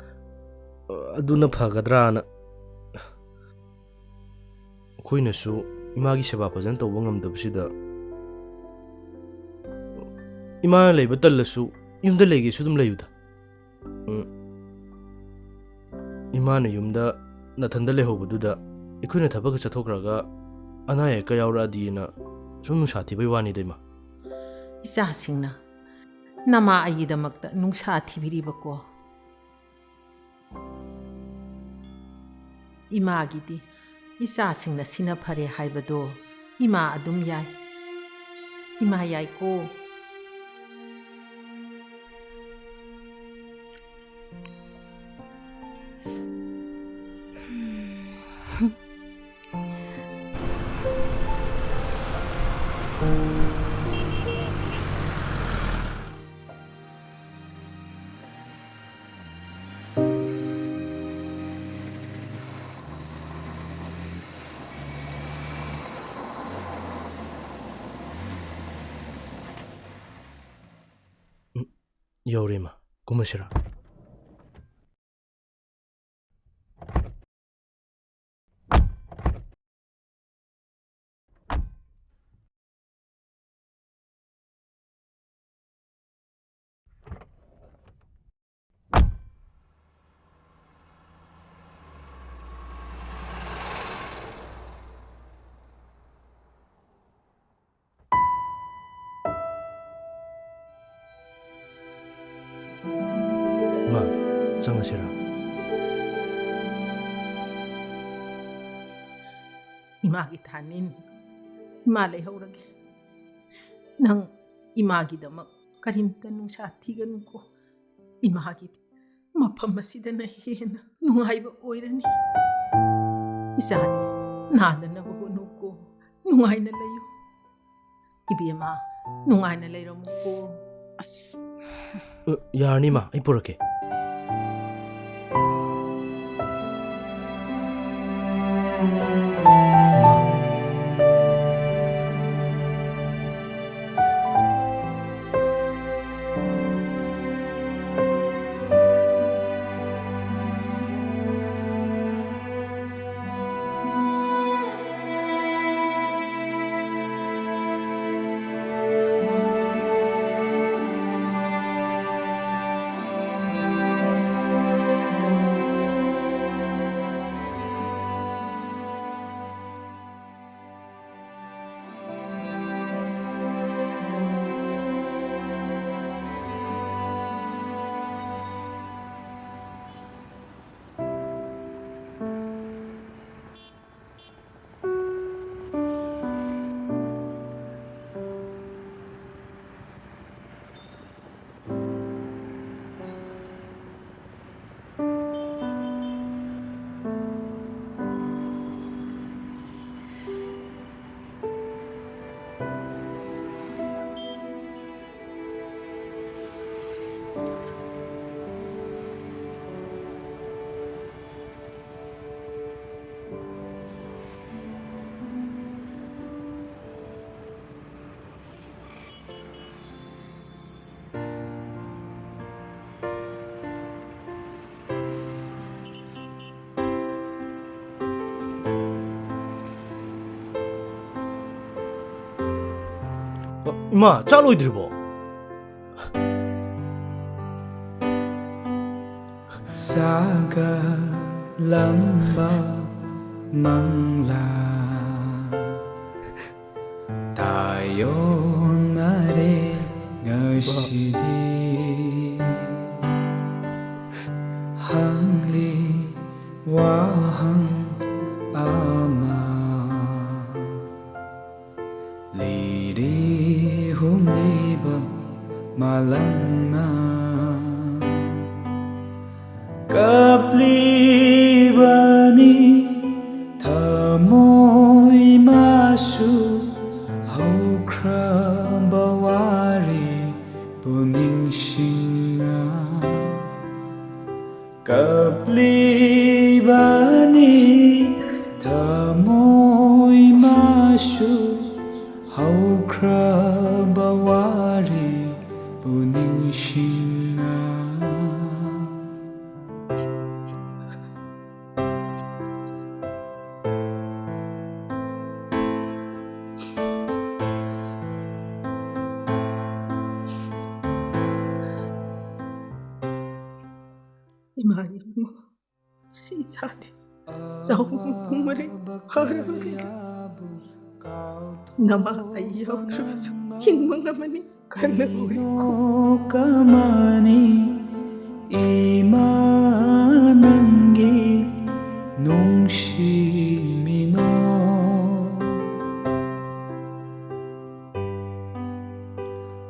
ꯑꯗꯨꯅ ꯐꯒꯗ꯭ꯔꯥꯅ꯫ ꯑꯩꯈꯣꯏꯅꯁꯨ ꯏꯃꯥꯒꯤ ꯁꯦꯕꯥ ꯐꯖꯅ ꯇꯧꯕ ꯉꯝꯗꯕꯁꯤꯗ, ꯏꯃꯥꯅ ꯂꯩꯕ ꯇꯜꯂꯁꯨ ꯌꯨꯝꯗ ꯂꯩꯒꯦꯁꯨ ꯑꯗꯨꯝ ꯂꯩꯌꯨꯗ꯫ ꯎꯝ꯫ ꯏꯃꯥꯅ ꯌꯨꯝꯗ ꯅꯊꯟꯗ ꯂꯩꯍꯧꯕꯗꯨꯗ ꯑꯩꯈꯣꯏꯅ ꯊꯕꯛꯀ ꯆꯠꯊꯣꯛꯈ꯭ꯔꯒ ꯑꯅꯥ ꯑꯌꯦꯛꯀ ꯌꯥꯎꯔꯛꯑꯗꯤꯅ ꯁꯨꯝ ꯅꯨꯡꯁꯥ ꯊꯤꯕꯩ ꯋꯥꯅꯤꯗ, ꯏꯃꯥ꯫ ꯏꯆꯥꯁꯤꯡꯅ ꯅꯃꯥ ꯑꯩꯒꯤꯗꯃꯛꯇ ꯅꯨꯡꯁꯥ ꯊꯤꯕꯤꯔꯤꯕꯀꯣ꯫ ꯏꯃꯥꯒꯤꯗꯤ ꯏꯆꯥꯁꯤꯡꯅ ꯁꯤꯅ ꯐꯔꯦ ꯍꯥꯏꯕꯗꯣ ꯏꯃꯥ ꯑꯗꯨꯝ ꯌꯥꯏ꯫ ꯏꯃꯥ ꯌꯥꯏꯀꯣ꯫ ꯎꯝ, ꯌꯧꯔꯦ, ꯏꯃꯥ꯫ ꯀꯨꯝꯃꯁꯤꯔꯥ? ꯏꯃꯥ, ꯆꯪꯉꯁꯤꯔꯥ? ꯏꯃꯥꯒꯤ ꯊꯥꯅꯤꯟ, ꯏꯃꯥ ꯂꯩꯍꯧꯔꯒꯦ꯫ ꯅꯪ ꯏꯃꯥꯒꯤꯗꯃꯛ ꯀꯔꯤꯝꯇ ꯅꯨꯡꯁꯥ ꯊꯤꯒꯅꯨꯀꯣ꯫ ꯏꯃꯥꯒꯤꯗꯤ ꯃꯐꯝ ꯑꯁꯤꯗꯅ ꯍꯦꯟꯅ ꯅꯨꯡꯉꯥꯏꯕ ꯑꯣꯏꯔꯅꯤ꯫ ꯏꯆꯥꯗꯤ ꯅꯥꯗꯅꯕ ꯍꯣꯠꯅꯧꯀꯣ꯫ ꯅꯨꯡꯉꯥꯏꯅ ꯂꯩꯌꯨ꯫ ꯏꯕꯦꯝꯃ, ꯅꯨꯡꯉꯥꯏꯅ ꯂꯩꯔꯝꯃꯨꯀꯣ꯫ ꯑꯁ꯫ ꯑ, ꯌꯥꯔꯅꯤ, ꯏꯃꯥ, ꯑꯩ ꯄꯨꯔꯛꯀꯦ꯫ ꯏꯃꯥ꯫ ꯏꯃꯥ, ꯆꯥꯛ ꯂꯣꯏꯗ꯭ꯔꯤꯕꯣ? ꯁꯥꯒꯠꯂꯝꯕ ꯃꯪꯂꯥ ꯇꯥꯏꯌꯣꯟꯅꯔꯦ ꯉꯁꯤꯗꯤ꯫ ꯍꯪꯂꯤ ꯋꯥꯍꯪ ꯑꯃ, ꯂꯤꯔꯤ ꯍꯨꯝꯂꯤꯕ ꯃꯥꯂꯪꯅ꯫ ꯀꯞꯂꯤꯕꯅꯤ ꯊꯃꯣꯏ ꯃꯥꯁꯨ, ꯍꯧꯈ꯭ꯔꯕ ꯋꯥꯔꯤꯕꯨ ꯅꯤꯡꯁꯤꯡꯅ꯫ ꯀꯞꯂꯤꯕꯅꯤ ꯊꯃꯣꯏ ꯃꯥꯁꯨ, ꯍꯧꯈ꯭ꯔꯕ ꯋꯥꯔꯤꯕꯨ ꯅꯤꯡꯁꯤꯡꯅ꯫ ꯏꯃꯥ ꯏꯕꯨꯡꯉꯣ, ꯏꯆꯥꯗꯤ ꯆꯥꯎꯕ ꯃꯄꯨꯡ ꯃꯔꯩ ꯐꯥꯔꯕꯅꯤꯅ, ꯅꯃꯥ ꯑꯩ ꯌꯥꯎꯗ꯭ꯔꯕꯁꯨ ꯍꯤꯡꯕ ꯉꯝꯃꯅꯤ꯫ ꯀꯟꯅ ꯎꯔꯤꯀꯣ꯫ ꯀꯃꯅꯤ ꯏꯃꯥ ꯅꯪꯒꯤ ꯅꯨꯡꯁꯤ ꯃꯤꯅꯣ꯫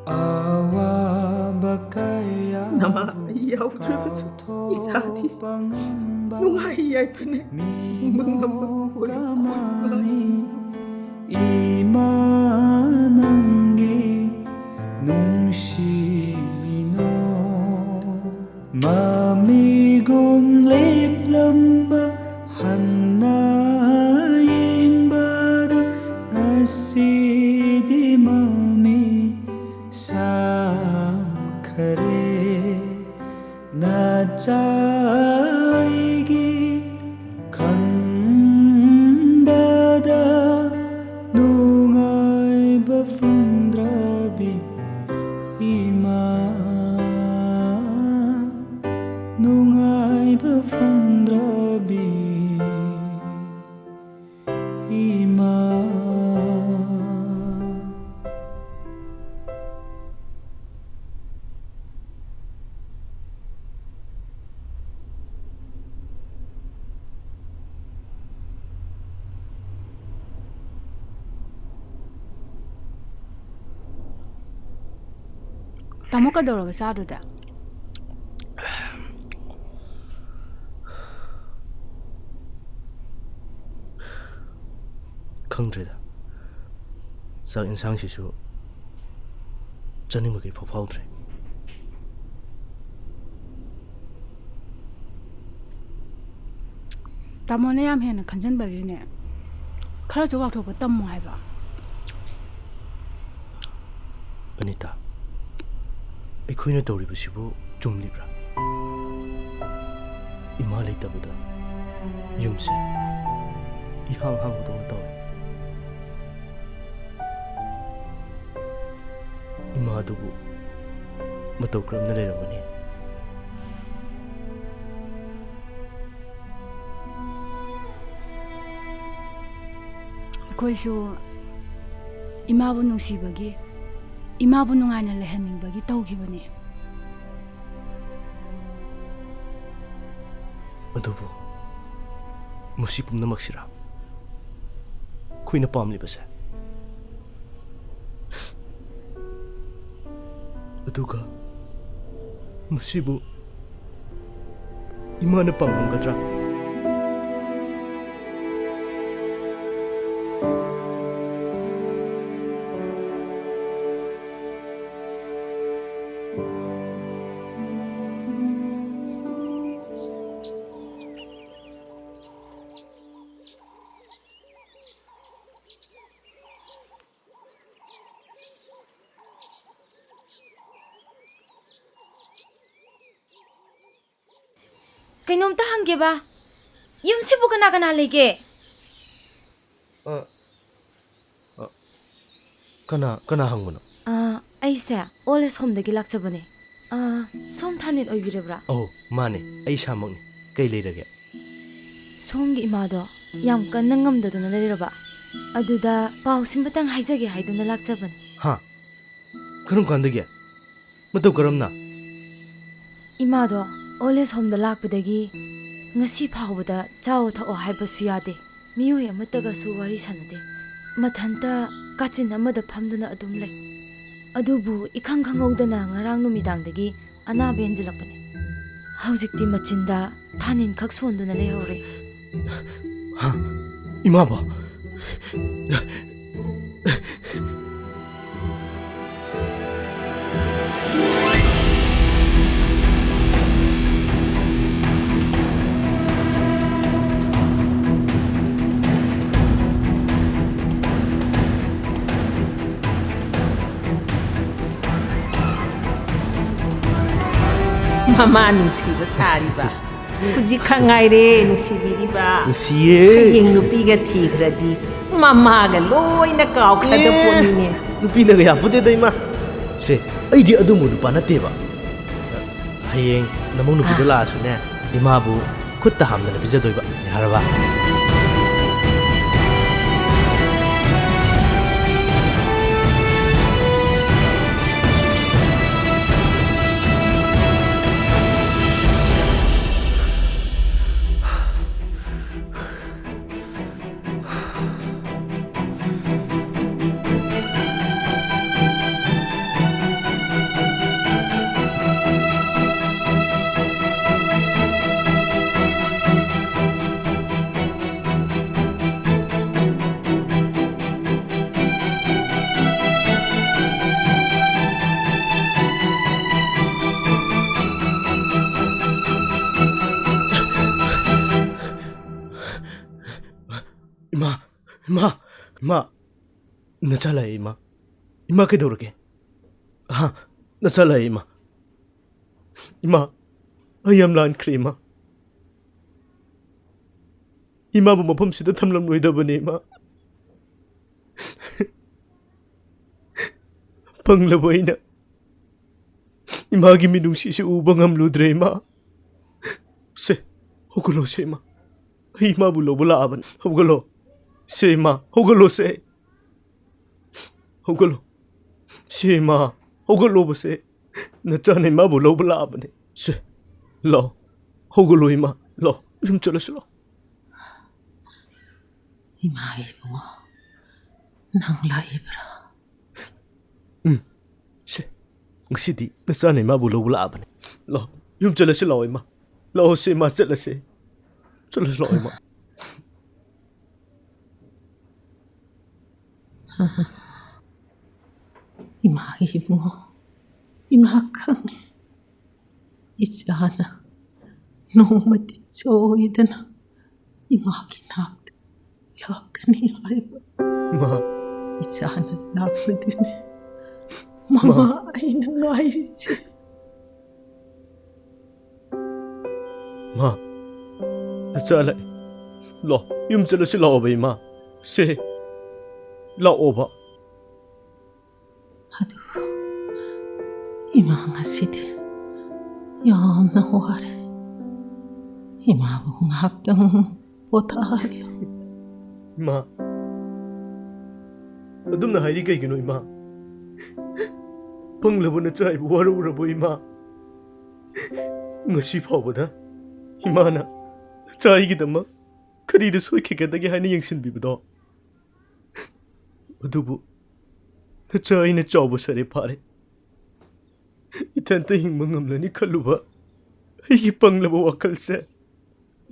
ꯑꯋꯥꯕ ꯀꯌꯥ ꯅꯃꯥ ꯑꯩ ꯌꯥꯎꯗ꯭ꯔꯕꯁꯨ ꯏꯆꯥꯗꯤ ꯅꯨꯡꯉꯥꯏ ꯌꯥꯏꯐꯅ ꯍꯤꯡꯕ ꯉꯝꯕ ꯑꯣꯏꯔꯛꯀꯅꯤ꯫ ꯏꯃꯥ ꯅꯪꯒꯤ ꯅꯨꯡꯁꯤ ꯃꯤꯅꯣ꯫ ꯅꯆꯥꯒꯤ ꯈꯟꯕꯗ ꯅꯨꯡꯉꯥꯏꯕ ꯐꯪꯗ꯭ꯔꯕꯤ ꯏꯃꯥ, ꯅꯨꯡꯉꯥꯏꯕ ꯐꯪꯗ꯭ꯔꯕꯤ ꯏꯃꯥ꯫ ꯇꯥꯃꯣ ꯀꯩꯗꯧꯔꯒ ꯆꯥꯗꯨꯗ? ꯈꯪꯗ꯭ꯔꯦꯗ, ꯆꯥꯛ ꯌꯦꯟꯁꯥꯡꯁꯤꯁꯨ ꯆꯥꯅꯤꯡꯕꯒꯤ ꯏꯐꯥꯎ ꯐꯥꯎꯗ꯭ꯔꯦ꯫ ꯇꯥꯃꯣꯅ ꯌꯥꯝ ꯍꯦꯟꯅ ꯈꯟꯖꯟꯕꯒꯤꯅꯦ꯫ ꯈꯔꯁꯨ ꯋꯥꯊꯣꯛꯄ ꯇꯝꯃꯣ ꯍꯥꯏꯕ꯫ ꯑꯅꯤꯇꯥ, ꯑꯩꯈꯣꯏꯅ ꯇꯧꯔꯤꯕꯁꯤꯕꯨ ꯆꯨꯝꯂꯤꯕ꯭ꯔꯥ? ꯏꯃꯥ ꯂꯩꯇꯕꯗ ꯌꯨꯝꯁꯦ ꯏꯍꯥꯡ ꯍꯥꯡꯕꯗꯧꯅ ꯇꯧꯋꯦ꯫ ꯏꯃꯥꯗꯨꯕꯨ ꯃꯇꯧ ꯀꯔꯝꯅ ꯂꯩꯔꯝꯒꯅꯤ? ꯑꯩꯈꯣꯏꯁꯨ ꯏꯃꯥꯕꯨ ꯅꯨꯡꯁꯤꯕꯒꯤ, ꯏꯃꯥꯕꯨ ꯅꯨꯡꯉꯥꯏꯅ ꯂꯩꯍꯟꯅꯤꯡꯕꯒꯤ ꯇꯧꯈꯤꯕꯅꯤ꯫ ꯑꯗꯨꯕꯨ ꯃꯁꯤ ꯄꯨꯝꯅꯃꯛꯁꯤꯔꯥ ꯑꯩꯈꯣꯏꯅ ꯄꯥꯝꯂꯤꯕꯁꯦ? ꯑꯗꯨꯒ ꯃꯁꯤꯕꯨ ꯏꯃꯥꯅ ꯄꯥꯝꯂꯝꯒꯗ꯭ꯔꯥ? ꯀꯩꯅꯣꯝꯇ ꯍꯪꯒꯦꯕ, ꯌꯨꯝꯁꯤꯕꯨ ꯀꯅꯥ ꯀꯅꯥ ꯂꯩꯒꯦ? ꯑ, ꯑ, ꯀꯅꯥ, ꯀꯅꯥ ꯍꯪꯕꯅꯣ? ꯑ, ꯑꯩꯁꯦ ꯑꯣꯜ ꯑꯦꯖ ꯍꯣꯝꯗꯒꯤ ꯂꯥꯛꯆꯕꯅꯦ꯫ ꯑ, ꯁꯣꯝ ꯊꯥꯅꯤꯠ ꯑꯣꯏꯕꯤꯔꯕ꯭ꯔꯥ? ꯑꯧ, ꯃꯥꯅꯦ, ꯑꯩ ꯏꯁꯥꯃꯛꯅꯤ꯫ ꯀꯩ ꯂꯩꯔꯒꯦ? ꯁꯣꯝꯒꯤ ꯏꯃꯥꯗꯣ ꯌꯥꯝ ꯀꯟꯅ ꯉꯝꯗꯗꯨꯅ ꯂꯩꯔꯕ꯫ ꯑꯗꯨꯗ ꯄꯥꯎ ꯁꯤꯃꯇꯪ ꯍꯥꯏꯖꯒꯦ ꯍꯥꯏꯗꯨꯅ ꯂꯥꯛꯆꯕꯅꯤ꯫ ꯍꯥ? ꯀꯔꯝ ꯀꯥꯟꯗꯒꯤ? ꯃꯇꯧ ꯀꯔꯝꯅ? ꯏꯃꯥꯗꯣ ꯑꯣꯜ ꯑꯦꯖ ꯍꯣꯝꯗ ꯂꯥꯛꯄꯗꯒꯤ ꯉꯁꯤ ꯐꯥꯎꯕꯗ ꯆꯥꯎ ꯊꯛꯑꯣ ꯍꯥꯏꯕꯁꯨ ꯌꯥꯗꯦ꯫ ꯃꯤꯑꯣꯏ ꯑꯃꯠꯇꯒꯁꯨ ꯋꯥꯔꯤ ꯁꯥꯟꯅꯗꯦ꯫ ꯃꯊꯟꯇ ꯀꯥꯆꯤꯟ ꯑꯃꯗ ꯐꯝꯗꯨꯅ ꯑꯗꯨꯝ ꯂꯩ꯫ ꯑꯗꯨꯕꯨ ꯏꯈꯪ ꯈꯪꯍꯧꯗꯅ ꯉꯔꯥꯡ ꯅꯨꯃꯤꯗꯥꯡꯗꯒꯤ ꯑꯅꯥꯕ ꯍꯦꯟꯖꯤꯜꯂꯛꯄꯅꯤ꯫ ꯍꯧꯖꯤꯛꯇꯤ ꯃꯆꯤꯟꯗ ꯊꯥꯅꯤꯟꯈꯛ ꯁꯣꯟꯗꯨꯅ ꯂꯩꯍꯧꯔꯦ꯫ ꯍꯥ? ꯏꯃꯥꯕꯣ? ꯃꯃꯥ ꯅꯨꯡꯁꯤꯕ ꯁꯥꯔꯤꯕ꯫ ꯍꯧꯖꯤꯛ ꯈꯛ ꯉꯥꯏꯔꯦ ꯅꯨꯡꯁꯤꯕꯤꯔꯤꯕ꯫ ꯅꯨꯡꯁꯤꯌꯦ꯫ ꯍꯌꯦꯡ ꯅꯨꯄꯤꯒ ꯊꯤꯈ꯭ꯔꯗꯤ ꯃꯃꯥꯒ ꯂꯣꯏꯅ ꯀꯥꯎꯈ꯭ꯔꯗ ꯑꯦ, ꯄꯣꯠꯅꯤꯅꯦ꯫ ꯅꯨꯄꯤꯅꯒ ꯌꯥꯄꯣꯠꯇꯦꯗ, ꯏꯃꯥ꯫ ꯁꯦ, ꯑꯩꯗꯤ ꯑꯗꯨꯝꯕ ꯅꯨꯄꯥ ꯅꯠꯇꯦꯕ꯫ ꯍꯌꯦꯡ ꯅꯃꯧ ꯅꯨꯄꯤꯗꯣ ꯑꯥ꯫ ꯂꯥꯛꯑꯁꯨꯅꯦ, ꯏꯃꯥꯕꯨ ꯈꯨꯠꯇ ꯍꯥꯝꯗꯅ ꯄꯤꯖꯗꯣꯏꯕ, ꯌꯥꯔꯕ? ꯏꯃꯥ, ꯏꯃꯥ, ꯏꯃꯥ, ꯅꯆꯥ ꯂꯥꯛꯑꯦ, ꯏꯃꯥ꯫ ꯏꯃꯥ, ꯀꯩꯗꯧꯔꯒꯦ? ꯍꯥ? ꯅꯆꯥ ꯂꯥꯛꯑꯦ, ꯏꯃꯥ꯫ ꯏꯃꯥ, ꯑꯩ ꯌꯥꯝ ꯂꯥꯟꯈ꯭ꯔꯦ, ꯏꯃꯥ꯫ ꯏꯃꯥꯕꯨ ꯃꯐꯝꯁꯤꯗ ꯊꯝꯂꯝꯂꯣꯏꯗꯕꯅꯤ, ꯏꯃꯥ꯫ ꯄꯪꯂꯕ ꯑꯩꯅ ꯏꯃꯥꯒꯤ ꯃꯤꯅꯨꯡꯁꯤꯁꯦ ꯎꯕ ꯉꯝꯂꯨꯗ꯭ꯔꯦ, ꯏꯃꯥ꯫ ꯁꯦ, ꯍꯧꯒꯠꯂꯣ, ꯁꯦ, ꯏꯃꯥ꯫ ꯑꯩ ꯏꯃꯥꯕꯨ ꯂꯧꯕ ꯂꯥꯛꯑꯕꯅꯤ꯫ ꯍꯧꯒꯠꯂꯣ꯫ ꯁꯦ, ꯏꯃꯥ, ꯍꯧꯒꯠꯂꯣ, ꯁꯦ꯫ ꯍꯧꯒꯠꯂꯣ꯫ ꯁꯦ, ꯏꯃꯥ, ꯍꯧꯒꯠꯂꯣꯕ, ꯁꯦ꯫ ꯅꯆꯥꯅ ꯏꯃꯥꯕꯨ ꯂꯧꯕ ꯂꯥꯛꯑꯕꯅꯤ꯫ ꯁꯦ, ꯂꯥꯛꯑꯣ꯫ ꯍꯧꯒꯠꯂꯣ, ꯏꯃꯥ꯫ ꯂꯥꯛꯑꯣ꯫ ꯌꯨꯝ ꯆꯠꯂꯁꯤ, ꯂꯥꯛꯑꯣ꯫ ꯏꯃꯥ ꯏꯕꯨꯡꯉꯣ, ꯅꯪ ꯂꯥꯛꯏꯕ꯭ꯔꯥ? ꯎꯝ, ꯁꯦ, ꯉꯁꯤꯗꯤ ꯅꯆꯥꯅ ꯏꯃꯥꯕꯨ ꯂꯧꯕ ꯂꯥꯛꯑꯕꯅꯤ꯫ ꯂꯥꯛꯑꯣ, ꯌꯨꯝ ꯆꯠꯂꯁꯤ ꯂꯥꯛꯑꯣ, ꯏꯃꯥ꯫ ꯂꯥꯛꯑꯣ ꯁꯦ, ꯏꯃꯥ, ꯆꯠꯂꯁꯦ꯫ ꯆꯠꯂꯁꯤ ꯂꯥꯛꯑꯣ, ꯏꯃꯥ꯫ ꯏꯃꯥ ꯏꯕꯨꯡꯉꯣ, ꯏꯃꯥ ꯈꯪꯉꯦ꯫ ꯏꯆꯥꯅ ꯅꯣꯡꯃꯗꯤ ꯁꯣꯏꯗꯅ ꯏꯃꯥꯒꯤ ꯅꯥꯛꯇ ꯂꯥꯛꯀꯅꯤ ꯍꯥꯏꯕ꯫ ꯃꯥ꯫ ꯏꯆꯥꯅ ꯂꯥꯛꯄꯗꯨꯅꯦ ꯃꯃꯥ ꯃꯥ꯫ ꯑꯩꯅ ꯉꯥꯏꯔꯤꯁꯦ꯫ ꯃꯥ, ꯅꯆꯥ ꯂꯥꯛꯑꯦ꯫ ꯂꯥꯛꯑꯣ, ꯌꯨꯝ ꯆꯠꯂꯁꯤ ꯂꯥꯛꯑꯣꯕ, ꯏꯃꯥ꯫ ꯁꯦ, ꯂꯥꯛꯑꯣꯕ꯫ ꯑꯗꯨ ꯏꯃꯥ ꯉꯁꯤꯗꯤ ꯌꯥꯝꯅ ꯋꯥꯔꯦ꯫ ꯏꯃꯥꯕꯨ ꯉꯥꯏꯍꯥꯛꯇꯪ ꯄꯣꯊꯥꯍꯜꯂꯣ꯫ ꯏꯃꯥ, ꯑꯗꯨꯝꯅ ꯍꯥꯏꯔꯤ ꯀꯩꯒꯤꯅꯣ, ꯏꯃꯥ? ꯄꯪꯂꯕ ꯅꯆꯥ ꯑꯩꯕꯨ ꯋꯥꯔꯧꯔꯕꯣ, ꯏꯃꯥ? ꯉꯁꯤ ꯐꯥꯎꯕꯗ ꯏꯃꯥꯅ ꯅꯆꯥ ꯑꯩꯒꯤꯗꯃꯛ ꯀꯔꯤꯗ ꯁꯣꯏꯈꯤꯒꯗꯒꯦ ꯍꯥꯏꯅ ꯌꯦꯡꯁꯤꯟꯕꯤꯕꯗꯣ? ꯑꯗꯨꯕꯨ ꯅꯆꯥ ꯑꯩꯅ ꯆꯥꯎꯕ ꯁꯔꯦ ꯐꯥꯔꯦ꯫ ꯏꯊꯟꯇ ꯍꯤꯡꯕ ꯉꯝꯂꯅꯤ ꯈꯜꯂꯨꯕ ꯑꯩꯒꯤ ꯄꯪꯂꯕ ꯋꯥꯈꯜꯁꯦ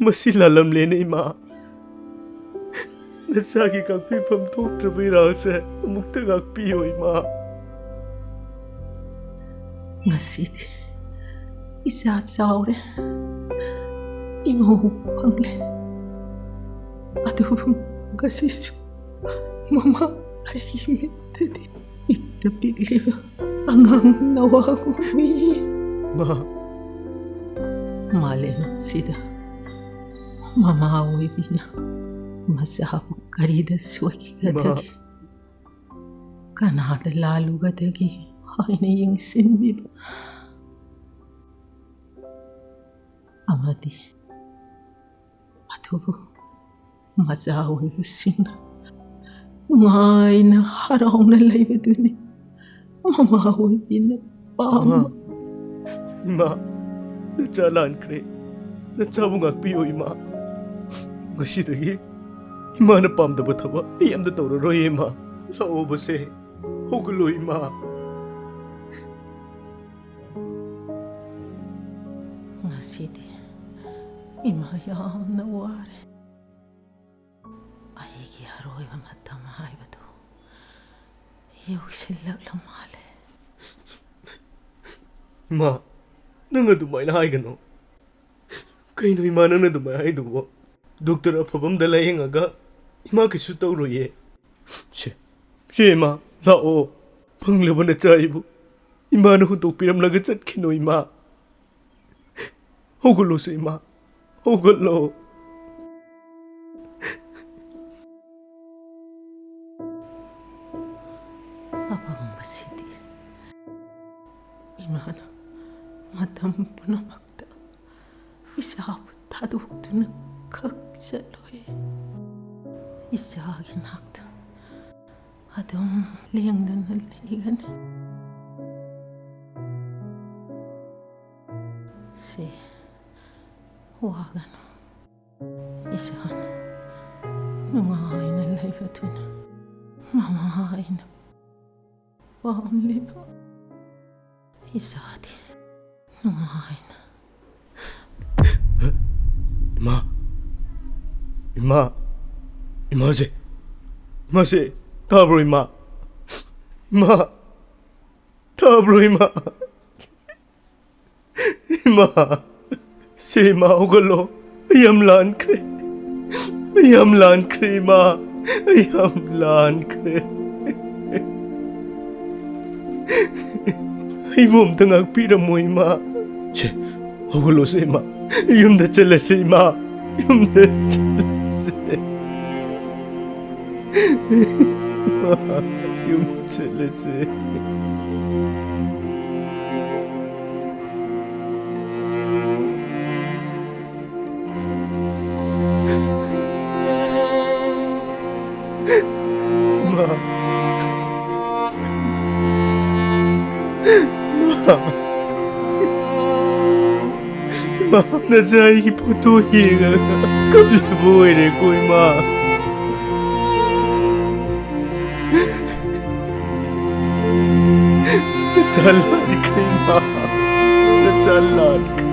ꯃꯁꯤ ꯂꯥꯜꯂꯝꯂꯦꯅꯦ, ꯏꯃꯥ꯫ ꯅꯆꯥꯒꯤ ꯉꯥꯛꯄꯤꯐꯝ ꯊꯣꯛꯇ꯭ꯔꯕ ꯏꯔꯥꯜꯁꯦ ꯑꯃꯨꯛꯇ ꯉꯥꯛꯄꯤꯌꯣ, ꯏꯃꯥ꯫ ꯉꯁꯤꯗꯤ ꯏꯆꯥ ꯆꯥꯎꯔꯦ, ꯏꯃꯧ ꯐꯪꯂꯦ꯫ ꯑꯗꯨꯕꯨ ꯉꯁꯤꯁꯨ ꯃꯃꯥ ꯑꯩꯒꯤ ꯃꯤꯠꯇꯗꯤ ꯄꯤꯛꯇ ꯄꯤꯛꯂꯤꯕ ꯑꯉꯥꯡ ꯅꯋꯥꯒꯨꯝ ꯎꯏ꯫ ꯃꯥ꯫ ꯃꯥꯂꯦꯝꯁꯤꯗ ꯃꯃꯥ ꯑꯣꯏꯕꯤꯅ ꯃꯆꯥꯕꯨ ꯀꯔꯤꯗ ꯁꯣꯏꯈꯤꯒꯗꯒꯦ? ꯏꯃꯥ꯫ ꯀꯅꯥꯗ ꯂꯥꯜꯂꯨꯒꯗꯒꯦ ꯍꯥꯏꯅ ꯌꯦꯡꯁꯤꯟꯕꯤꯕ ꯑꯃꯗꯤ ꯑꯗꯨꯕꯨ ꯃꯆꯥ ꯑꯣꯏꯕꯁꯤꯡꯅ ꯅꯨꯡꯉꯥꯏꯅ ꯍꯔꯥꯎꯅ ꯂꯩꯕꯗꯨꯅꯤ ꯃꯃꯥ ꯑꯣꯏꯕꯤꯅ ꯄꯥꯝꯕ꯫ ꯏꯃꯥ, ꯏꯃꯥ, ꯅꯆꯥ ꯂꯥꯟꯈ꯭ꯔꯦ꯫ ꯅꯆꯥꯕꯨ ꯉꯥꯛꯄꯤꯌꯨ, ꯏꯃꯥ꯫ ꯉꯁꯤꯗꯒꯤ ꯏꯃꯥꯅ ꯄꯥꯝꯗꯕ ꯊꯕꯛ ꯑꯩ ꯑꯝꯇ ꯇꯧꯔꯔꯣꯏ, ꯏꯃꯥ꯫ ꯂꯥꯛꯑꯣꯕꯁꯦ, ꯍꯧꯒꯠꯂꯣ, ꯏꯃꯥ꯫ ꯉꯁꯤꯗꯤ ꯏꯃꯥ ꯌꯥꯝꯅ ꯋꯥꯔꯦ꯫ ꯑꯩꯒꯤ ꯑꯔꯣꯏꯕ ꯃꯇꯝ ꯍꯥꯏꯕꯗꯨ ꯌꯧꯁꯤꯜꯂꯛꯂ ꯃꯥꯜꯂꯦ꯫ ꯏꯃꯥ, ꯅꯪ ꯑꯗꯨꯃꯥꯏꯅ ꯍꯥꯏꯒꯅꯨ꯫ ꯀꯩꯅꯣ ꯏꯃꯥ, ꯅꯪꯅ ꯑꯗꯨꯃꯥꯏꯅ ꯍꯥꯏꯗꯨꯕꯣ? ꯗꯣꯛꯇꯔ ꯑꯐꯕ ꯑꯝꯗ ꯂꯥꯌꯦꯡꯉꯒ ꯏꯃꯥ ꯀꯩꯁꯨ ꯇꯧꯔꯣꯏꯌꯦ꯫ ꯁꯦ, ꯁꯦ ꯏꯃꯥ, ꯂꯥꯛꯑꯣ꯫ ꯐꯪꯂꯕ ꯅꯆꯥ ꯑꯩꯕꯨ ꯏꯃꯥꯅ ꯍꯨꯟꯗꯣꯛꯄꯤꯔꯝꯂꯒ ꯆꯠꯈꯤꯅꯨ ꯏꯃꯥ꯫ ꯍꯧꯒꯠꯂꯣꯁꯦ ꯏꯃꯥ, ꯍꯧꯒꯠꯂꯣ꯫ ꯑꯄꯪꯕꯁꯤꯗꯤ ꯏꯃꯥꯅ ꯃꯇꯝ ꯄꯨꯝꯅꯃꯛꯇ ꯏꯆꯥꯕꯨ ꯊꯥꯗꯣꯛꯇꯨꯅ ꯈꯛ ꯆꯠꯂꯣꯏ꯫ ꯏꯆꯥꯒꯤ ꯅꯥꯛꯇ ꯑꯗꯨꯝ ꯂꯦꯡꯗꯅ ꯂꯩꯒꯅꯤ꯫ ꯁꯦ, ꯋꯥꯒꯅꯨ꯫ ꯏꯆꯥꯅ ꯅꯨꯡꯉꯥꯏꯅ ꯂꯩꯕꯗꯨꯅ ꯃꯃꯥ ꯑꯩꯅ ꯄꯥꯝꯂꯤꯕ꯫ ꯏꯆꯥꯗꯤ ꯅꯨꯡꯉꯥꯏꯅ꯫ ꯏꯃꯥ, ꯏꯃꯥ, ꯏꯃꯥꯁꯦ, ꯏꯃꯥꯁꯦ, ꯇꯥꯕ꯭ꯔꯣ ꯏꯃꯥ? ꯏꯃꯥ, ꯇꯥꯕ꯭ꯔꯣ ꯏꯃꯥ? ꯏꯃꯥ, ꯁꯦ ꯏꯃꯥ, ꯍꯧꯒꯠꯂꯣ꯫ ꯑꯩ ꯌꯥꯝ ꯂꯥꯟꯈ꯭ꯔꯦ꯫ ꯑꯩ ꯌꯥꯝ ꯂꯥꯟꯈ꯭ꯔꯦ ꯏꯃꯥ꯫ ꯑꯩ ꯌꯥꯝ ꯂꯥꯟꯈ꯭ꯔꯦ꯫ ꯑꯩꯕꯨ ꯑꯝꯇ ꯉꯥꯛꯄꯤꯔꯝꯃꯣ ꯏꯃꯥ꯫ ꯁꯦ, ꯍꯧꯒꯠꯂꯣꯁꯦ ꯏꯃꯥ꯫ ꯌꯨꯝꯗ ꯆꯠꯂꯁꯦ ꯏꯃꯥ꯫ ꯌꯨꯝꯗ ꯆꯠꯂꯁꯦ꯫ ꯃꯥ, ꯌꯨꯝ ꯆꯠꯂꯁꯦ꯫ ꯃꯥ꯫ ꯃꯥ꯫ ꯃꯥ, ꯅꯆꯥ ꯑꯩꯒꯤ ꯐꯣꯇꯣ ꯌꯦꯡꯉꯒ ꯀꯞꯂꯤꯕ ꯑꯣꯏꯔꯦꯀꯣ, ꯏꯃꯥ꯫ ꯅꯆꯥ ꯂꯥꯟꯈ꯭ꯔꯦ, ꯏꯃꯥ꯫ ꯅꯆꯥ ꯂꯥꯟꯈ꯭ꯔꯦ꯫